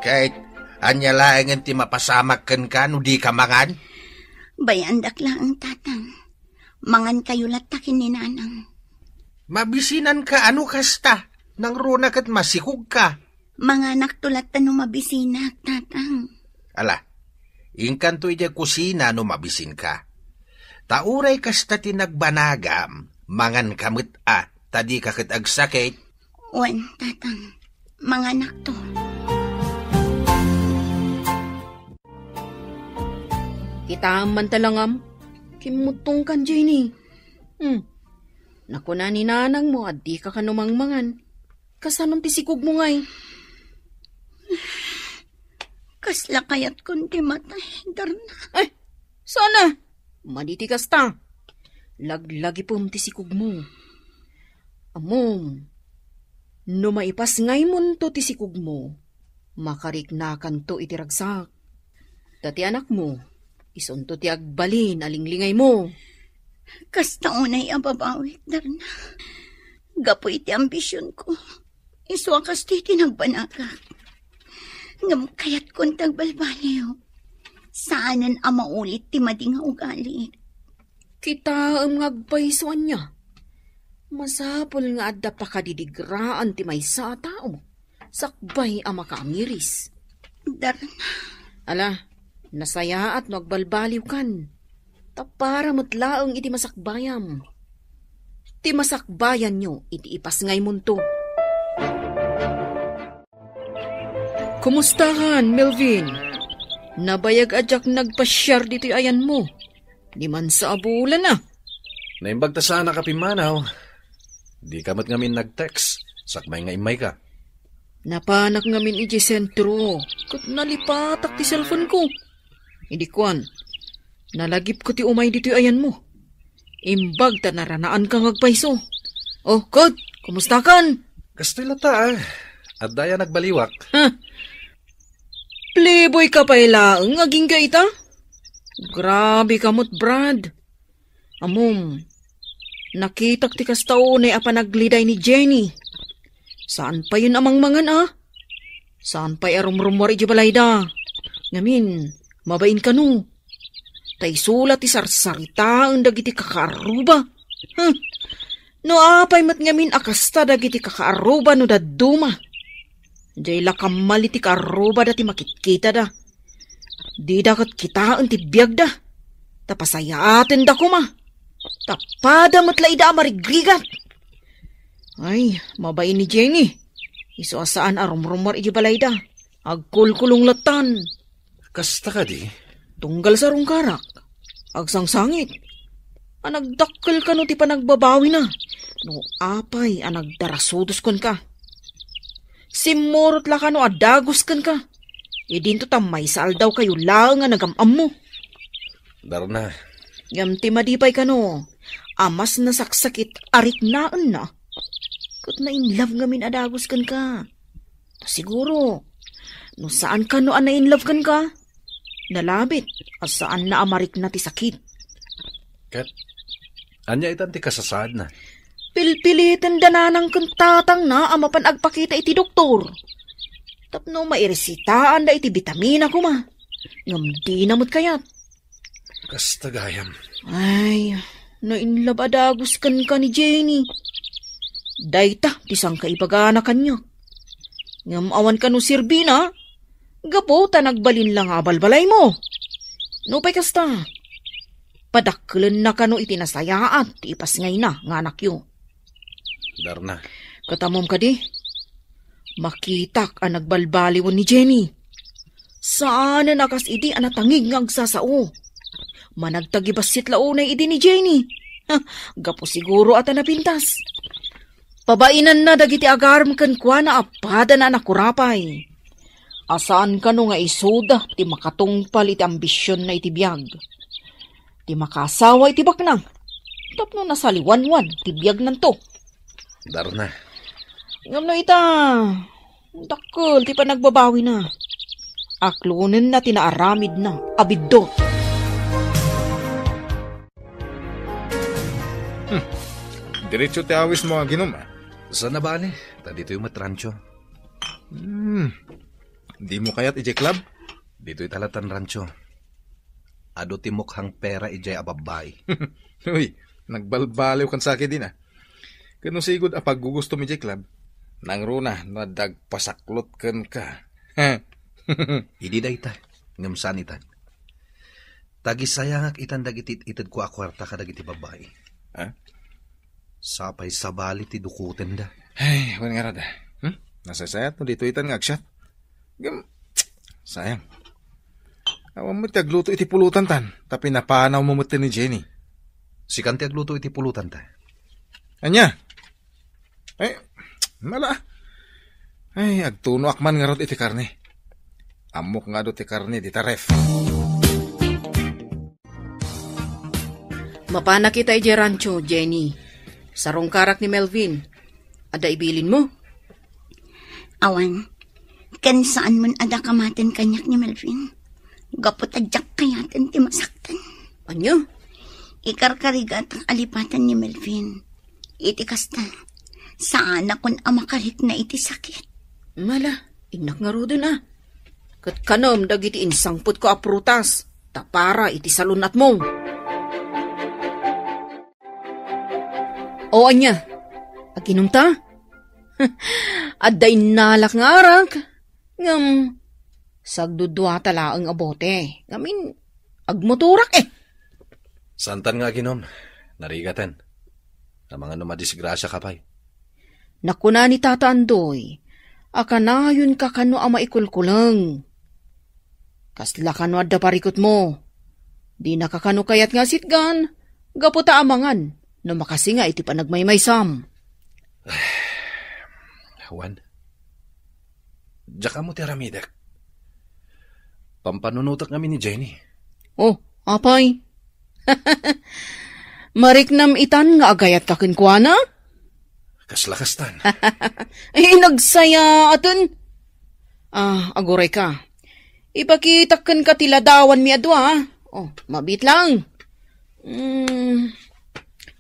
Ket, ania laengen ti mapasamak kenka no dika mangan? Bayaandak laeng, tatang. Mangankayo latta ken ni nanang. Mabisinanka a no kasta, nangruna ket masikogka. Manganakto latta no mabisinak, tatang. Ala, inkanto idiay kusina no mabisinka. Ta uray kasta ti nagbanagam, manganka met a, ta dika ket agsakit. Wen, tatang, manganakto. Kitaem man ta langam, kimmuttongkan, Jenny. Hmm. Nakuna ni nanangmo a dika kano mangmangan. Kasanon ti sikogmo ngay? Kasla kayatkon ti matay, Darna. Ay, sana! Madi ti kasta. Laglagipem ti sikogmo. Ammom, no maipasngaymonto ti sikogmo, makariknakanto iti ragsak. Ta ti anakmo, isunto ti agbalin a linglingaymo. Kasta unay a babawik, Darna. Gapu iti ambisionko, isu a kasta ti nagbanagak. Ngem kayatkon ti agbalbaliw. Saanen a maulit ti madi nga ugali. Kitaem nga agpayso ania. Masapul nga adda pakadidigraan ti maysa a tao sakbay a makaamiris. Darna. Ala, nasayaat no agbalbaliwkan. Ta para met laeng iti masakbayam. Ti masakbayanyo iti ipasngaymonto. Kumustakan, Melvin? Nabayag a diak nagpasiar ditoy ayanmo. Dimansa a bulan a. Naimbag ta saanak a pimmanaw. Dika met ngamin nag-text, sakbay nga immayka. Napanak ngamin idiay sentro, ket nalipatak ti cellphone-ko. Idi kuan, nalagipko ti umay ditoy ayanmo. Imbag ta naranaanka nga agpayso. O, ket, kumustakan? Kastoy latta, a. Adda aya nagbaliwak. Ha? Playboy ka pay laeng agingga ita? Grabe ka met, Brad. Ammom, nakitak ti kasta unay a panagliday ni Jenny. Saan payen a mangmangan, a? Saan pay a rumrummuar idiay balayda? Ngamin, mabain kano? Ta isu la ti sarsaritaen dagiti kakaarruba. Huh! No apay met ngamin a kasta dagiti kakaarruba no dadduma? Diay la kammal iti kaarrubada ti makitkitada. Dida ket kitaen ti biagda. Ta pasayaatenda koma. Ta pada met la ida a marigrigat. Ay, mabain ni Jenny. Isu a saan a rumrummuar iti balayda. Agkulkulong lattan. Kasta kadi? Tunggal sarungkarak. Agsangsangit. A nagdakkel kano ti panagbabawina. No apay a nagdarasudos kenka. Simmurot la kano a dagus kenka. Idinto ta maysa aldaw kayo laeng a nagam-ammo. Darna. Ngem ti madi pay kano, a mas nasaksakit a riknaenna. Ket na-in love ngamin a dagus kenka. Ta siguro, no saan kano a na-in love kenka, nalabit a saanna a marikna ti sakit. Ket, ania itan ti kasasaadna? Pilpiliten da nanang ken tatangna a mapan agpakita iti doktor. Tapno mairesitaanda iti bitamina koma. Ngem dina met kayat. Kasta gayam. Ay, na-in love a dagus kenka ni Jenny. Dayta ti sangkaibagana kaniak. Ngem awan kano serbina, gapu ta nagbalin la nga abalbalaymo. Nupay kasta, padakkelenna kano iti nasayaat ti ipasngayna nga anakyo. Darna. Ket ammom kadi, makitak a nagbalbaliwen ni Jenny. Saanen a kas idi a natangig nga agsasao. Managtagibassit la unay idi ni Jenny. Ha, gapu siguro a ta napintas. Pabainanna dagiti agarem kenkuana a padana a nakurapay. A saan kano nga isuda ti makatungpal iti ambisionna iti biag. Ti makaasawa iti baknang. Tapno nasaliwanwan ti biagnanto. Darna. Ngem no ita, dakkel ti panagbabawina. Aklonenna ti naaramidna a biddut. Hmm. Diretso ti awismo, aginom, a. Saan a bale, ta ditoy met rancho. Hmm. Dimo kayat idiay club? Ditoy talatan rancho. Adu ti mukhang pera idiay a babbai. Uy, nagbalbaliw kan sakit din, a. Ket no sigud a paggugustom idiay club, nangruna no adda agpasaklot kenka. Idi dayta, ngem saan itan. Tagisayangak itan dagiti it-itedko a kuarta kadagiti babbai. Ha? Sapay sabali ti dukotenda. Ay, wen ngarud, a. Hmm? Nasaysayat no ditoy itan nga agsiat. Ngem, sayang. Awan met ti agluto iti pulutan tan, ta pinapanawmo met ni Jenny. Sikan ti agluto iti pulutan ta. Ania? Ay, mala. Ay, agtunoak man ngarud iti karne. Ammok nga adu ti karne dita ref. Mapanak ita idiay rancho, Jenny. Sarungkarak ni Melvin. Adda ibilinmo? Awan. Ken saan man a dakamaten kaniak ni Melvin. Gapu ta diak kayaten ti masaktan. Ania? Ikarkarigatak a lipatan ni Melvin. Iti kasta, saanakon a makarikna iti sakit. Mala, innak ngaruden a. Ket kanem dagiti insangpetko a prutas, ta para iti salun-atmo. O ania, aginom ta? Adda innalak nga arak, ngem sagduduata laeng a bote. Ngamin, agmotorak, e. Saantan nga aginom, narigaten. Amangan no madisgrasiaka pay. Nakuna ni Tata Andoy a kanayonka kano a maikulkuleng. Kasla kano adda parikutmo. Dinaka kano kayat nga asitgan, gapu ta amangan no makasinga iti panagmaymaysam. Wen, diak ammo ti aramidek. Pampanunotek ngamin ni Jenny. Oh, apay. Mariknam itan nga agayatka kenkuana? Kasla kastan. Eh, nagsayaaten. Ah, agurayka. Ipakitak kenka ti ladawanmi a dua, ah. Oh, mabiit lang. Hmm,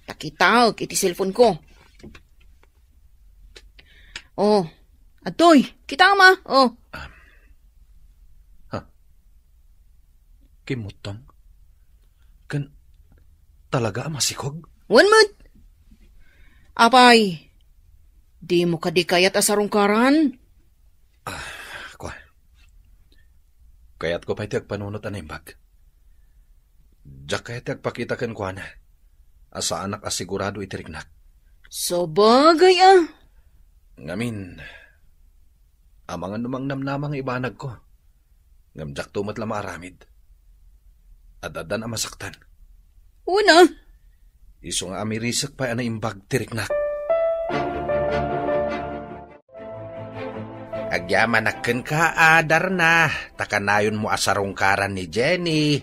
pakitaek iti cellphone ko. Oh, adtoy, kitam a. Oh. Ha? Kimmuttong? Ken talaga a masikog? Wen met. Apay, dimo kadi kayat a sarungkaran? Ah, kua. Kayatko pay ti agpanunot a naimbag. Diak kayat ti agpakita kenkuana a saanak a sigurado iti riknak. Sabagay a. Ngamin, amangan no mangnamnama nga ibanagko. Ngem diakto met la maaramid. Ad-addan a masaktan. Una. Isu nga amirisek pay a naimbag ti riknak. Agyamanak kenka a Darna, ta kanayonmo a sarungkaran ni Jenny.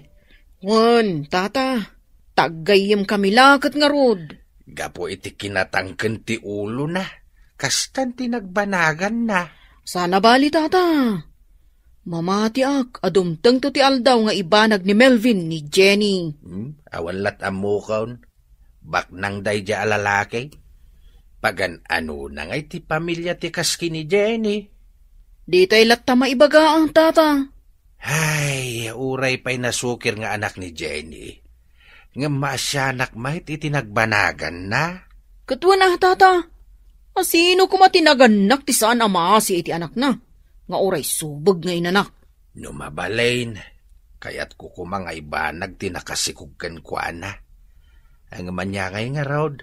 Wen, tata, ta aggayyemkami la ket ngarud. Gapu iti kinatangken ti ulona, kastan ti nagbanaganna. Sana bali, tata. Mamatiak a dumtengto ti aldaw nga ibanag ni Melvin ni Jenny. Hmm? Awan lat ammokon. Baknang daydiay a lalaki. Pagan-anona ngay ti pamilia ti kas ken ni Jenny? Ditay latta maibaga, tata. Ay, uray pay nasukir nga anak ni Jenny. Ngem maasianak met iti nagbanaganna. Ket wen a, tata. Asino koma ti nagannak ti saan a maasi iti anakna, nga uray subeg nga inanak? No mabalin, kayatko koma nga ibanag ti nakasikog kenkuana. Ngem ania ngay ngarud,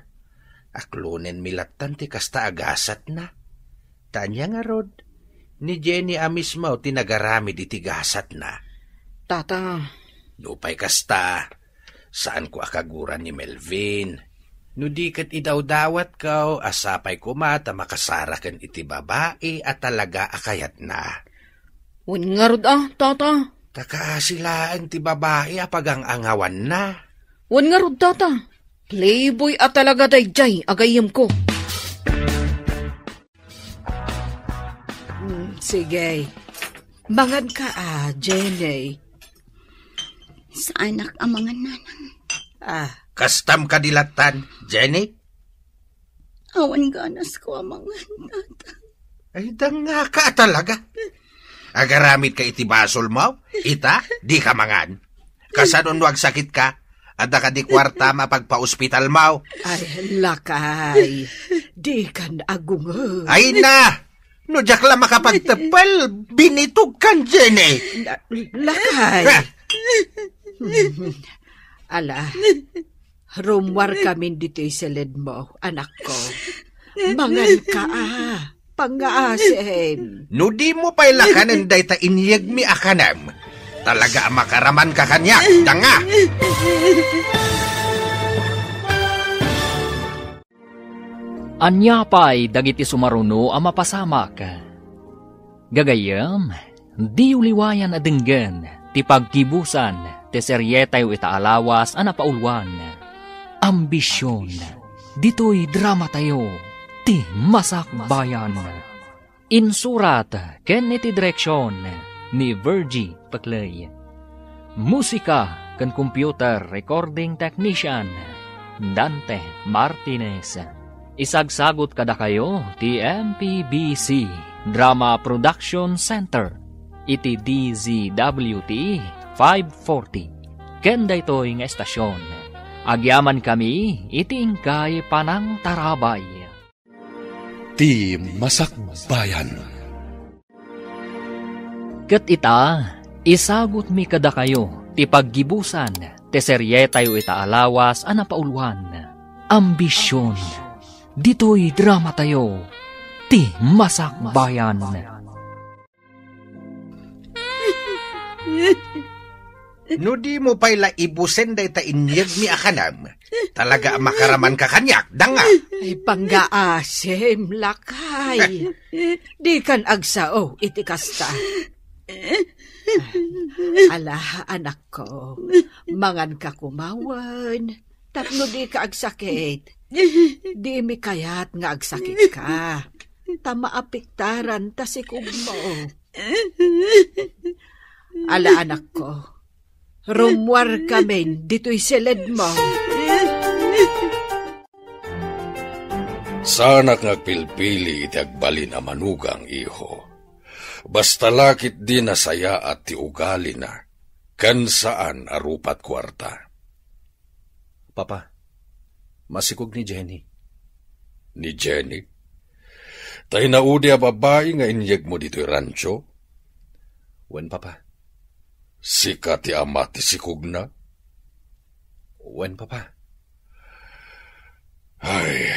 aklonenmi lattan ti kasta a gasatna. Ta ania ngarud, ni Jenny a mismo ti nagaramid iti gasatna. Tata. Nupay kasta, saanko a kaguran ni Melvin. No di ket idawdawatko, a sapay koma ta makasaraken iti babai a talaga a kayatna. Wen ngarud a, tata. Ta kaasi laeng ti babai a pagang-angawanna. Wen ngarud, tata. Playboy a talaga daydiay a gayyemko. Mm, sige. Manganka a, Jenny. Saanak a mangan, nanang. Ah. Kastam kadi lattan, Jenny? Awan ganasko a mangan, tata. Ay, dangngaka a talaga. Agaramidka iti basolmo? Ita, dika mangan. Kasano no agsakitka? Adda kadi kuartam a pagpaospitalmo? Ay, lakay. Dikan agungod. Ay na! No diak la makapagteppel, binitogkan, Jenny. La-, lakay. Ha? Ala, rummuarkamin ditoy siledmo, anakko. Manganka a, pangngaasim. No dimo pay lakanen dayta inyegmi a kanem, talaga a makaramanka kaniak, danga! Ania pay dagiti sumaruno a mapasamak? Gagayyem, diyo liwayan a denggen ti paggibusan ti serietayo ita a lawas a napauluan, Ambision. Ditoy dramatayo, ti Masakbayan. Insurat ken iti direksion ni Virgie Peclay. Musika ken computer recording technician, Dante Martinez. Isagsagut kadakayo ti M P B C Drama Production Center iti D Z W T five forty. Ken daytoy nga estasion, agyamankami iti inkay panangtarabay. Ti Masakbayan. Ket ita, isagutmi kadakayo ti paggibusan Ti serietayo ita a lawas a napauluan, Ambision. Ditoy dramatayo, Ti Masakbayan. No dimo pay la ibusen dayta inyegmi a kanam, talaga a makaramanka kaniak, danga. Ay, panggaasim, lakay. Dikan agsao iti kasta. Ala, anakko, manganka kumawen, tapno dika agsakit. Dimi kayat nga agsakitka, ta maapektaran ta sikugmo. Ala, anakko, rummuarkamin ditoy siledmo. Saanak nga agpilpili iti agbalin a manugang, iho. Basta la ketdi nasayaat ti ugalina, ken saan a rupat kuarta. Papa, masikog ni Jenny. Ni Jenny? Ta inaudi a babai nga inyegmo ditoy rancho? Wen, Papa. Sika ti ama ti sikogna? Wen, Papa. Ay.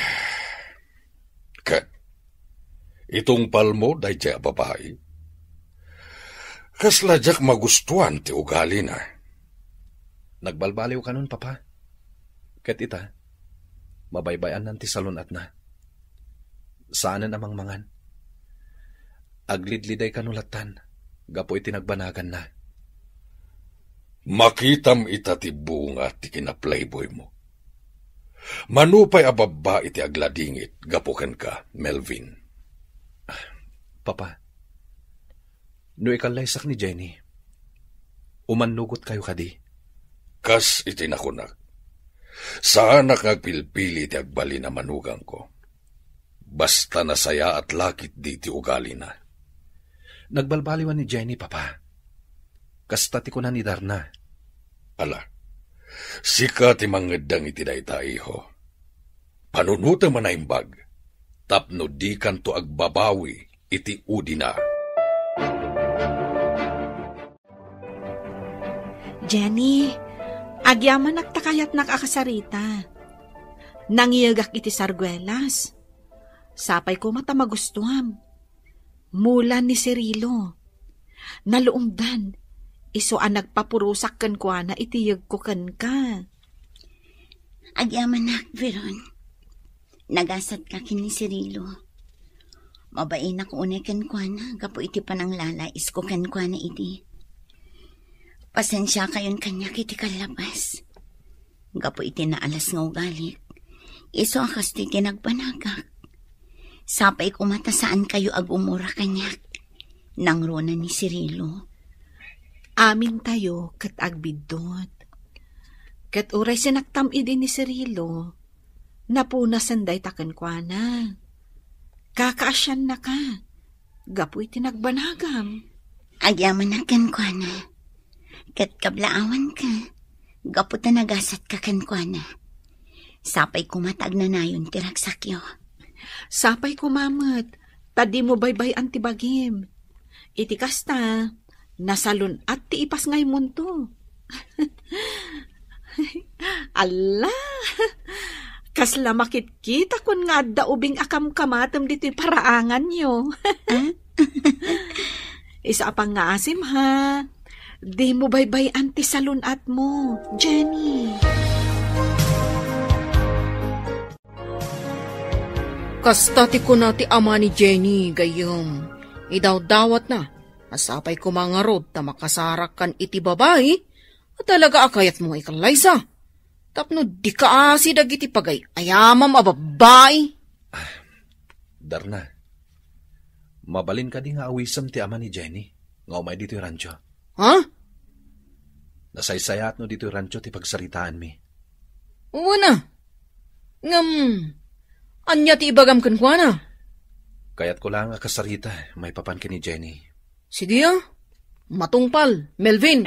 Ket, itungpalmo daydiay a babai? Kasla diak magustuan ti ugalina. Nagbalbaliw kanon, Papa. Ket ita, mabaybay-annan ti salun-atna. Saanen a mangmangan. Aglidliday kano lattan, gapu iti nagbanaganna. Makitam ita ti bunga ti kinaplayboymo. Mano pay a babbai ti agladingit gapu kenka, Melvin? Papa, no ikallaysak ni Jenny, umannugotkayo kadi? Kas iti nakunak, saanak nga agpilpili ti agbalin a manugangko. Basta nasayaat la ketdi ti ugalina. Nagbalbaliwan ni Jenny, Papa. Kasta ti kuna ni Darna. Ala, sika ti mangeddeng iti dayta, iho. Panunotem a naimbag, tapno dikanto agbabawi iti udina. Jenny, agyamanak ta kayatnak a kasarita. Nangiyegak iti sarguelas. Sapay koma ta magustuam. Mula ni Cirilo. Naluomdan, isu a nagpapurosak kenkuana iti yegko kenka. Agyamanak, Veron. Nagasatka ken ni Cirilo. Mabainak unay kenkuana gapu iti pananglalaisko kenkuana idi. Pasensiakayon kaniak iti kallabas. Gapu iti naalas nga ugalik, isu a kastoy ti nagbanagak. Sapay koma ta saankayo a gumura kaniak. Nangruna ni Cirilo. Amintayo ket agbiddut. Ket uray sinaktam idi ni Cirilo, napunasen dayta kenkuana. Kakaasiannaka gapu iti nagbanagam. Agyamanak kenkuana, ket kablaawanka gapu ta nagasatka kenkuana. Sapay koma ta agnanayon ti ragsakyo. Sapay koma met ta dimo baybay-an ti bagim. Iti kasta, nasalun-at ti ipasngaymonto. Alla! Kasla makitkitakon nga adda ubing a kamkamatem ditoy paraanganyo. Ah? Isu a pangngaasim, ha. Dimo baybay-an ti salun-atmo, Jenny. Kasta ti kuna ti ama ni Jenny, gayyem, idawdawatna a sapay koma ngarud ta makasarakkan iti babai a talaga a kayatmo nga ikallaysa, tapno dika asi dagiti pagay-ayamam a babbai. Darna, mabalin kadi nga awisem ti ama ni Jenny nga umay ditoy rancho? Ha? Nasaysayaatno ditoy rancho ti pagsaritaanmi. Wen a. Ngem, ania ti ibagam kenkuana? Kayatko laeng a kasarita maipapan ken ni Jenny. Sige a. Matungpal, Melvin.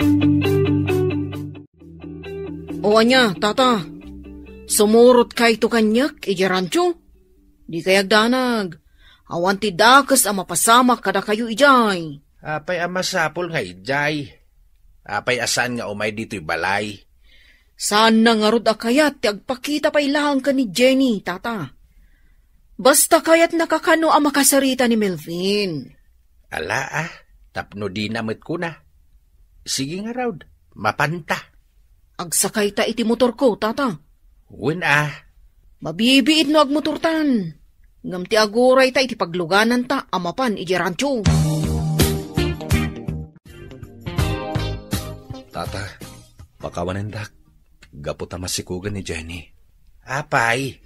O ania, tata? Sumurotkayto kaniak idiay rancho? Dikay agdanag. Awan ti dakes a mapasamak kadakayo idiay. Apay a masapul nga idiay? Apay a saan nga umay ditoy balay? Saanna ngarud a kayat ti agpakita pay laeng ken ni Jenny, tata. Basta kayatna kakano a makasarita ni Melvin. Ala, ah, tapno dina met kuna. Sige ngarud, mapanta. Agsakayta iti motorko, tata. Wen, ah. Mabibiit no agmotortan. Ngem ti agurayta iti paglugananta a mapan iti rancho. Tata, pakawanendak. Gapu ta masikogen ni Jenny. Apay,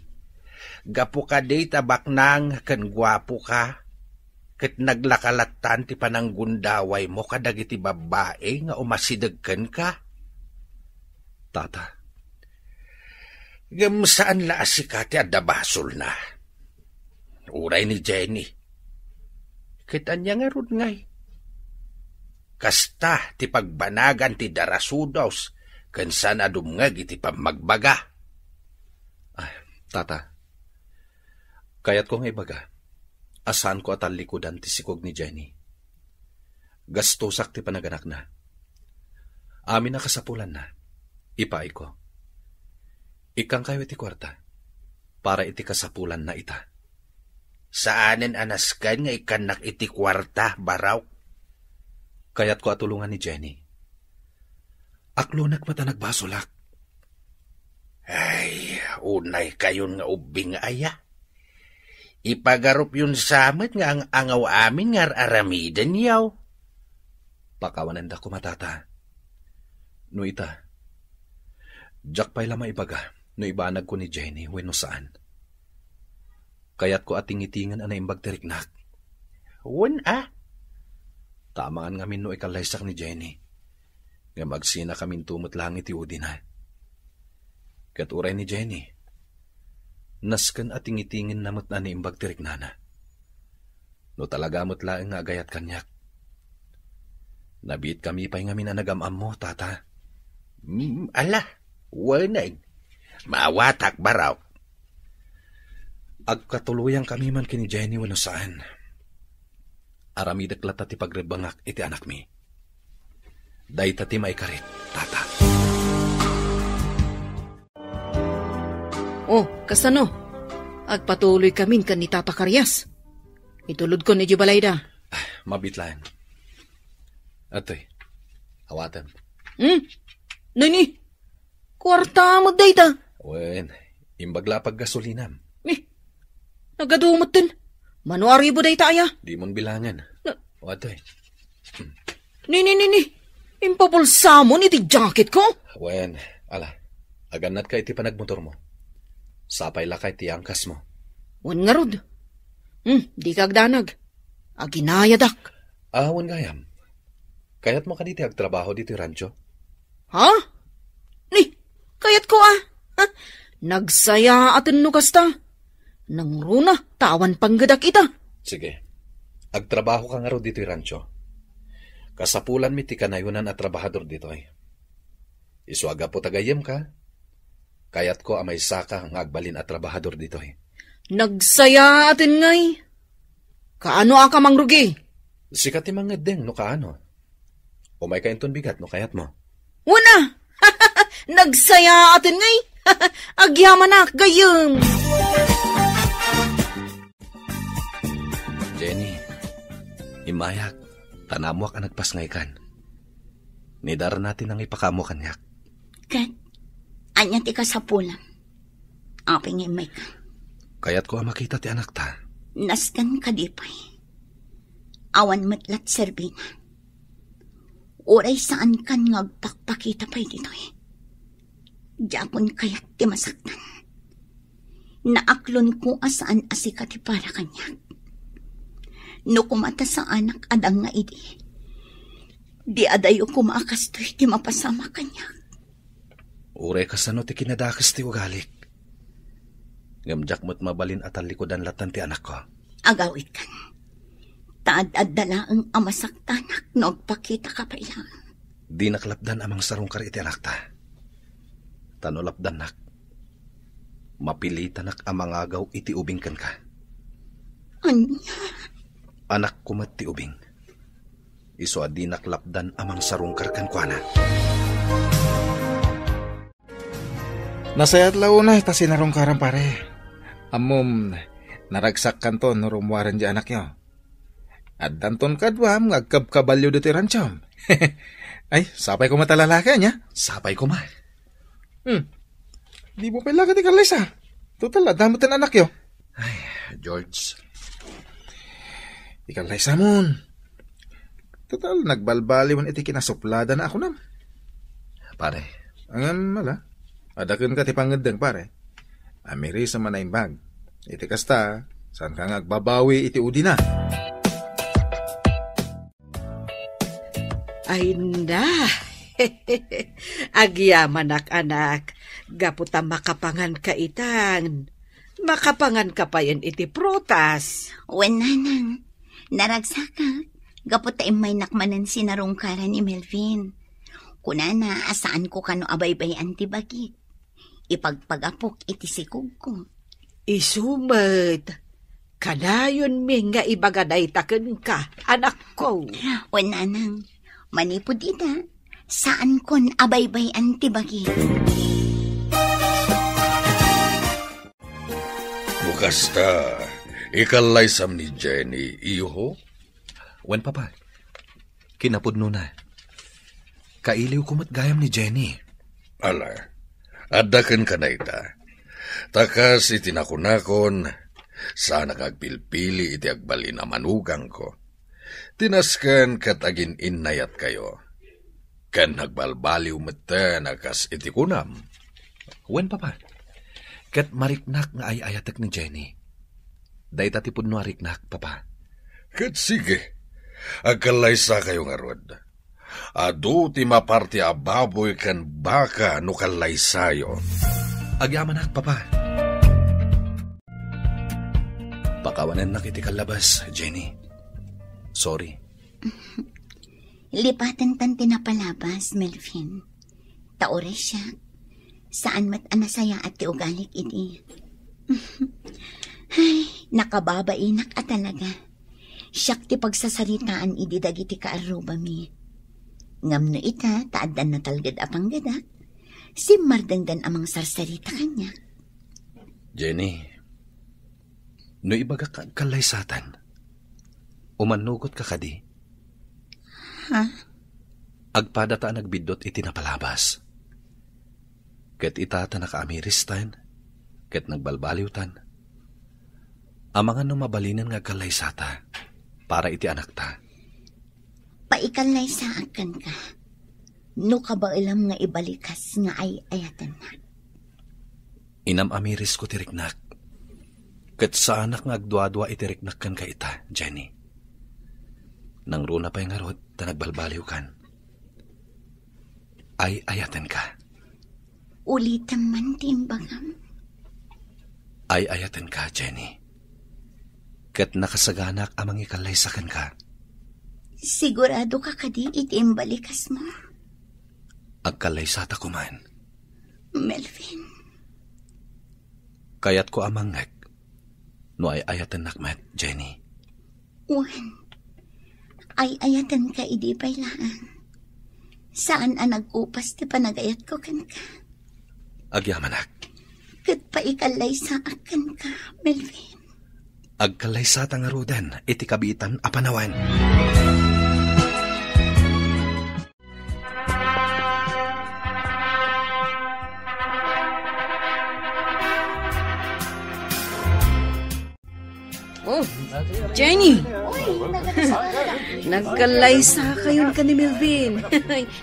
gapu kadi ta baknang ken guapoka, ket naglakalattan ti pananggundawaymo kadagiti babbai nga umasideg kenka? Tata. Ngem saan la a sika ti adda basolna. Uray ni Jenny. Ket ania ngarud ngay? Kasta ti pagbanagan ti darasudos ken saan a dumngeg iti pammagbaga. Ah, tata, kayatko nga ibaga a saanko a tallikudan ti sikog ni Jenny. Gastosak ti panaganakna. Amin a kasapulanna, ipaayko. Ikkangkayo iti kuarta para iti kasapulanna ita. Saanen a nasken nga ikkannak iti kuarta, Barok. Kayatko a tulongan ni Jenny. Aklonek met a nagbasolak. Ay, unay kayon nga ubbing aya. Ipagarupyon sa met nga ang-angaw amin nga ar-aramidenyo. Pakawanenda koma, tata. No ita, diak pay la maibaga no ibanagko ni Jenny wenno saan. Kayatko a tingitingen a naimbag ti riknak. Wen a? Ta amangan ngamin no ikallaysak ni Jenny. Ngem agsinakaminto met laeng iti udina. Ket uray ni Jenny, nasken a tingitingen na met a naimbag ti riknana. No talaga met laeng nga agayat kaniak, nabiit kami pay ngamin a nagam-ammo, tata. Mm, ala, wen a. Maawatak, Barok. Agkatuloyang kami man ken ni Jenny wenno saan. Aramidek latta ti pagrebbengak iti anakmi. Dayta ti maikarit, tata. Oh, kasano? Agpatuloy kamin ken ni Tata Karias. Itulodkon idiay balayda. Ah, mabiit laeng. Atoy, awatem. Hmm? Nini? Kuarta met dayta. Wen, imbag la a paggasolinam. Eh, nagadu metten. Mano a ribu dayta aya? Dimon bilangen. Na- O, atoy. Ni, ni, ni, ni. Impabulsamon iti jacketko? Wen, ala. Agannatka iti panagmotormo. Sapay la kay ti angkasmo. Wen ngarud. Hmm, dika agdanag. Aginayadak. Ah, wen gayam. Kayatmo kadi ti agtrabaho ditoy rancho? Ha? Ni, kayatko a. Ha? Nagsayaaten no kasta. Nangruna, ta awan panggedak ita. Sige. Agtrabaho ka ngarud ditoy rancho. Kasapulanmi ti kanayonan a trabahador ditoy. Isu a gapu ta gayyem ka, kayatko a maysaka nga agbalin a trabahador ditoy. Nagsayaaten ngay. Kaano a ka mangrugi? Sika ti mangeddeng no kaano. Umayka inton bigat no kayatmo. Wen a! Nagsayaaten ngay. Agyamanak gayyem. Jenny, immayak, ta naammoak a nagpasngaykan. Ni Darna ti nangipakaammo kaniak. Ket, ania ti kasapulam? Apay nga immayka? Kayatko a makita ti anakta. Nasken kadi pay? Awan met la ti serbina. Uray saankan nga agpakpakita pay ditoy. Diakon kayat ti masaktan. Naaklonko a saan a sika ti para kaniak. No koma ta saanak a dang nga idi, di adayo koma a kastoy ti mapasamak kaniak. Uray kasano ti kinadakes ti ugalik. Ngem diak met mabalin a tallikudan latta ti anakko. Agawidkan. Ta ad-adda laeng a masaktanak no agpakitaka pay laeng. Dinak lapdan a mangsarungkar iti anakta. Ta no lapdannak, mapilitanak a mangagaw iti ubing kenka. Ania? Anakko met ti ubing. Isu a dinak lapdan a mangsarungkar kenkuana. Nasayaat la unay ta sinarungkaram, pare. Ammom, naragsakkanton no rummuaren ti anakyo. Addanton kaduam nga agkabkabalio ditoy ranchom. Ay, sapay koma ta lalaki, ania? Sapay koma. Hmm. Dimo pay laga ti kallaysa. Total, adda met ti anakyo. Ay, George. Ikallaysamon. Total, nagbalbaliwen iti kinasupladana a kunam. Pare. Ngem, ala, adda kenka ti pangeddeng, pare. Amirisem a naimbag. Iti kasta, saanka nga agbabawi iti udina. Ay na. Agyamanak, anak. Gapu ta makapanganka itan. Makapanganka payen iti prutas. Wen, nanang. Naragsakak. Gapu ta immaynak manen sinarungkaran ni Melvin. Kunana a saanko kano a baybay-an ti bagik. Ipagpagapok iti sikogko. Isu met, kanayonmi nga ibaga dayta kenka, anakko. Wen, nanang, manipud ita, saankon a baybay-an ti bagi. No kasta, ikallaysam ni Jenny, iho? Wen, Papa. Kinapudnona, kailiwko met gayam ni Jenny. Ala, adda kenka dayta. Ta kas iti nakunakon, saanak nga agpilpili iti agbalin a manugangko. Ti nasken ket agin-innayatkayo. Ken nagbalbaliw metten a kas iti kunam. Wen, Papa. Ket mariknak nga ay-ayatek ni Jenny. Dayta ti pudno a riknak, Papa. Ket sige, agkallaysakayo ngarud. Adu ti maparti a baboy ken baka no kallaysayo. Agyamanak, Papa. Pakawanennak iti kallabas, Jenny. Sorry. Lipatentan ti napalabas, Melvin. Ta uray siak, saan met a nasayaat ti ugalik idi. Ay, nakababainak a talaga. Siak ti pagsasaritaan idi dagiti kaarrubami. Ngem no ita, ta addan natalged a panggedak, simmardengdan a mangsarsarita kaniak. Jenny, no ibagak nga agkallaysatan, umannugotka kadi? Ha? Agpadata a nagbiddut iti napalabas. Ket ita ta nakaamiristan, ket nagbalbaliwtan. Amangan no mabalinen nga agkallaysata para iti anakta. Paikallaysaak kenka, no kabaelam nga ibalikas nga ay-ayatennak. Inam-amirisko ti riknak, ket saanak nga agduadua iti riknak kenka ita, Jenny. Nangruna pay ngarud ta nagbalbaliwkan. Ay-ayatenka. Ulitem man ti imbagam. Ay-ayatenka, Jenny. Ket nakasaganak a mangikallaysa kenka. Siguradoka kadi iti imbalikasmo? Agkallaysata koman. Melvin. Kayatko a mangngeg no ay-ayatennak met, Jenny. Wen, ay-ayatenka idi pay laeng. Saan a nag-upas ti panagayatko kenka. Agyamanak. Ket paikallaysaak kenka, Melvin. Agkallaysata ngaruden iti kabiitan a panawen. Oh, Jenny! Nagkallaysakayon ken ni Melvin.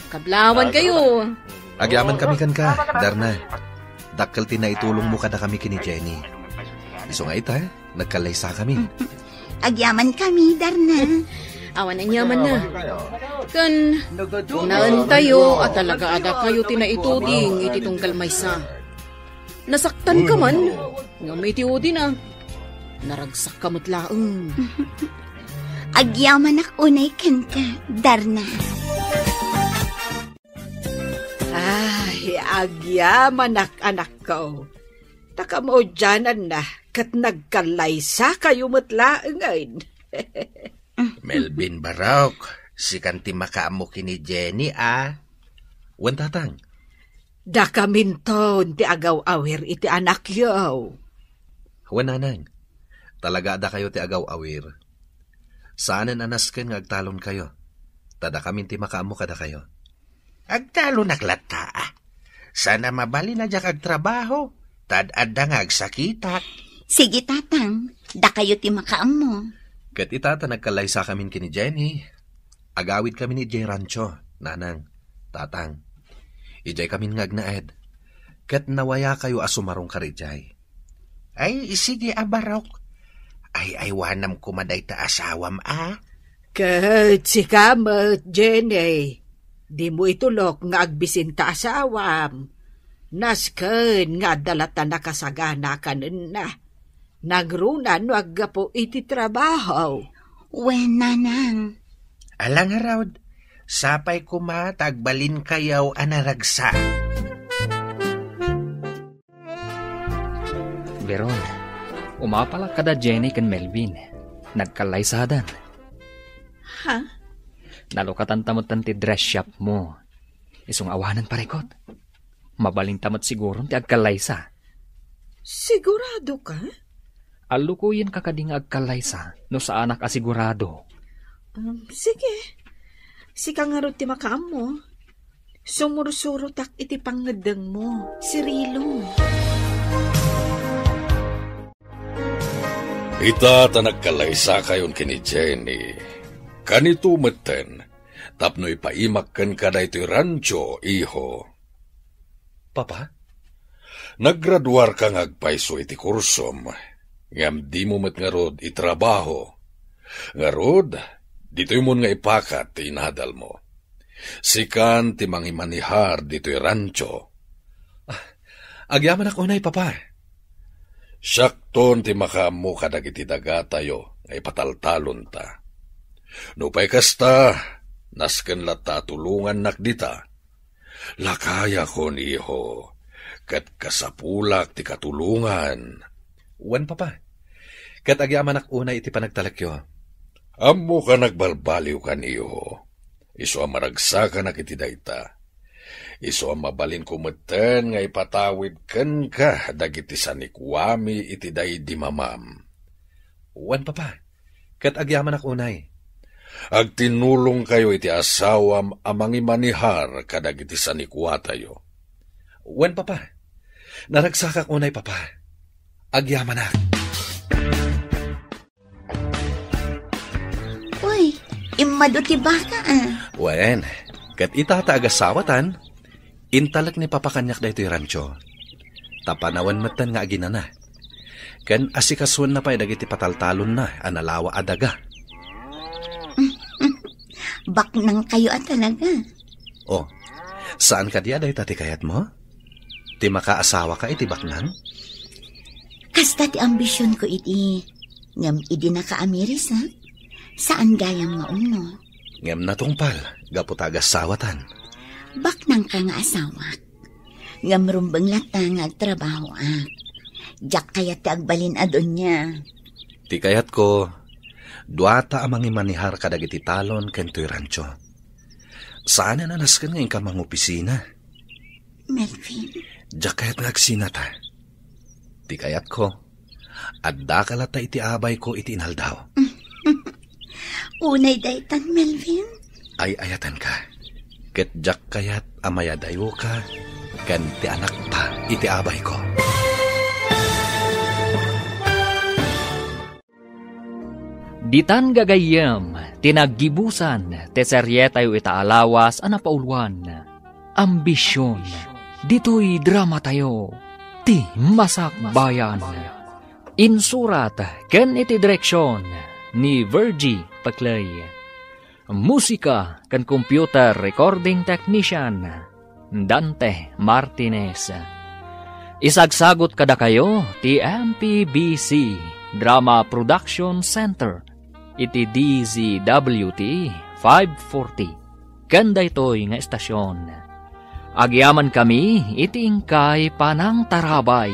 Kablawankayo. Agyamankami kenka, Darna. Dakkel ti naitulongmo kadakami ken ni Jenny. Isu nga ita, nagkallaysakami. Agyamankami, Darna. Awan aniamanna. Ken, kunaentayo a talaga a dakayo ti naituding iti tunggal maysa. Nasaktanka man, ngem iti udina, naragsakka met laeng. Agyamanak unay kenka, Darna. Ay, agyamanak, anakko. Ta kamaudiananna, ket nagkallaysakayo met laengen. Melvin Barok, sikan ti makaammo ken ni Jenny, a? Wen, Tatang. Dakaminton ti agaw-awir iti anakyo. Wen, nanang, talaga a dakayo ti agaw-awir. Saanen a nasken nga agtalonkayo, ta dakamin ti makaammo kadakayo. Agtalonak latta. Saan a mabalin a diak agtrabaho, ta ad-adda nga agsakitak. Sige, Tatang. Dakayo ti makaammo. Ket ita ta nagkallaysakamin ken ni Jenny, agawidkamin idiay rancho, Nanang, Tatang. Idiaykamin nga agnaed. Ket nawayakayo a sumarungkar idiay. Ay, sige a barok. Ay-aywanam koma dayta asawam a. Ket sika met, Jenny, dimo itulok nga agbisin ta asawam. Nasken nga adda latta nakasagana kanenna. Nagruna no aggapu iti trabaho. Wen, Nanang. Ala ngarud, sapay koma ta agbalinkayo a naragsak. Veron, umapalak kada Jenny ken Melvin. Nagkallaysadan. Ha? Nalukatanta met ti dress shop mo. Isu nga awanen parikot. Mabalinta met siguron ti agkallaysa. Sigurado ka? Allukoyenka kadi nga agkallaysa no saanak a sigurado. Um, sige. Sika ngarud ti makaammo. Sumursurotak iti pangngeddengmo, Cirilo. Ita ta nagkallaysakayon ken ni Jenny. Kanito metten, tapno ipaimak kenka daytoy rancho, iho. Papa? Naggraduarka nga agpayso iti kursom, ngem dimo met ngarud itrabaho. Ngarud, ditoymon nga ipakat ti inadalmo. Sikan ti mangimanihar ditoy rancho. Ah, agyamanak unay, Papa. Siakton ti makaammo kadagiti dagatayo nga ipataltalonta. Nupay kasta, nasken latta a tulongannak dita. Lakayakon, iho, ket kasapulak ti katulongan. Wen, Papa. Ket agyamanak unay iti panagtalekyo. Ammoka nagbalbaliwkan, iho. Isu a maragsakanak iti dayta. Isu a mabalinko metten nga ipatawid kenka dagiti sanikuami iti daydi mamam. Wen, Papa. Ket agyamanak unay. Agtinnulongkayo iti asawam a mangimanihar kadagiti sanikuatayo. Wen, Papa. Naragsakak unay, Papa. Agyamanak. Uy, immadu ti baka, ah. Wen, ket ita ta agasawatan, intalek ni Papa kaniak daytoy rancho. Ta panawen metten nga aginana. Ken asikasuenna pay dagiti pataltalonna a nalawa a daga. Baknangkayo a talaga. Oh, saan kadi a dayta ti kayatmo? Ti makaasawaka iti baknang? Kasta ti ambisionko idi, ngem idi nakaamiris, ha? Saan gayam nga umno. Ngem natungpal, gapu ta agasawatan. Baknangka nga asawak. Ngem rumbeng latta nga agtrabahoak. Diak kayat ti agbalin a dunia. Ti kayatko, duata a mangimanihar kadagiti talon ken toy rancho. Saanen a nasken nga inka mangopisina. Melvin. Diak kayat nga agsinata. Ti kayatko, addaka latta iti abayko iti inaldaw. Unay daytan, Melvin. Ay-ayatenka. Ket diak kayat a mayadayoka ken ti anakta iti abayko. Ditan gagayyem ti naggibusan ti serietayo ita a lawas a napauluan, Ambision. Ditoy dramatayo, Ti Masakbayan. Insurat ken iti direksion ni Virgie Peclay. Musika ken computer recording technician, Dante Martinez. Isagsagut kadakayo ti M P B C Drama Production Center iti D Z W T five forty ken daytoy nga estasion. Agyamankami iti inkay panangtarabay.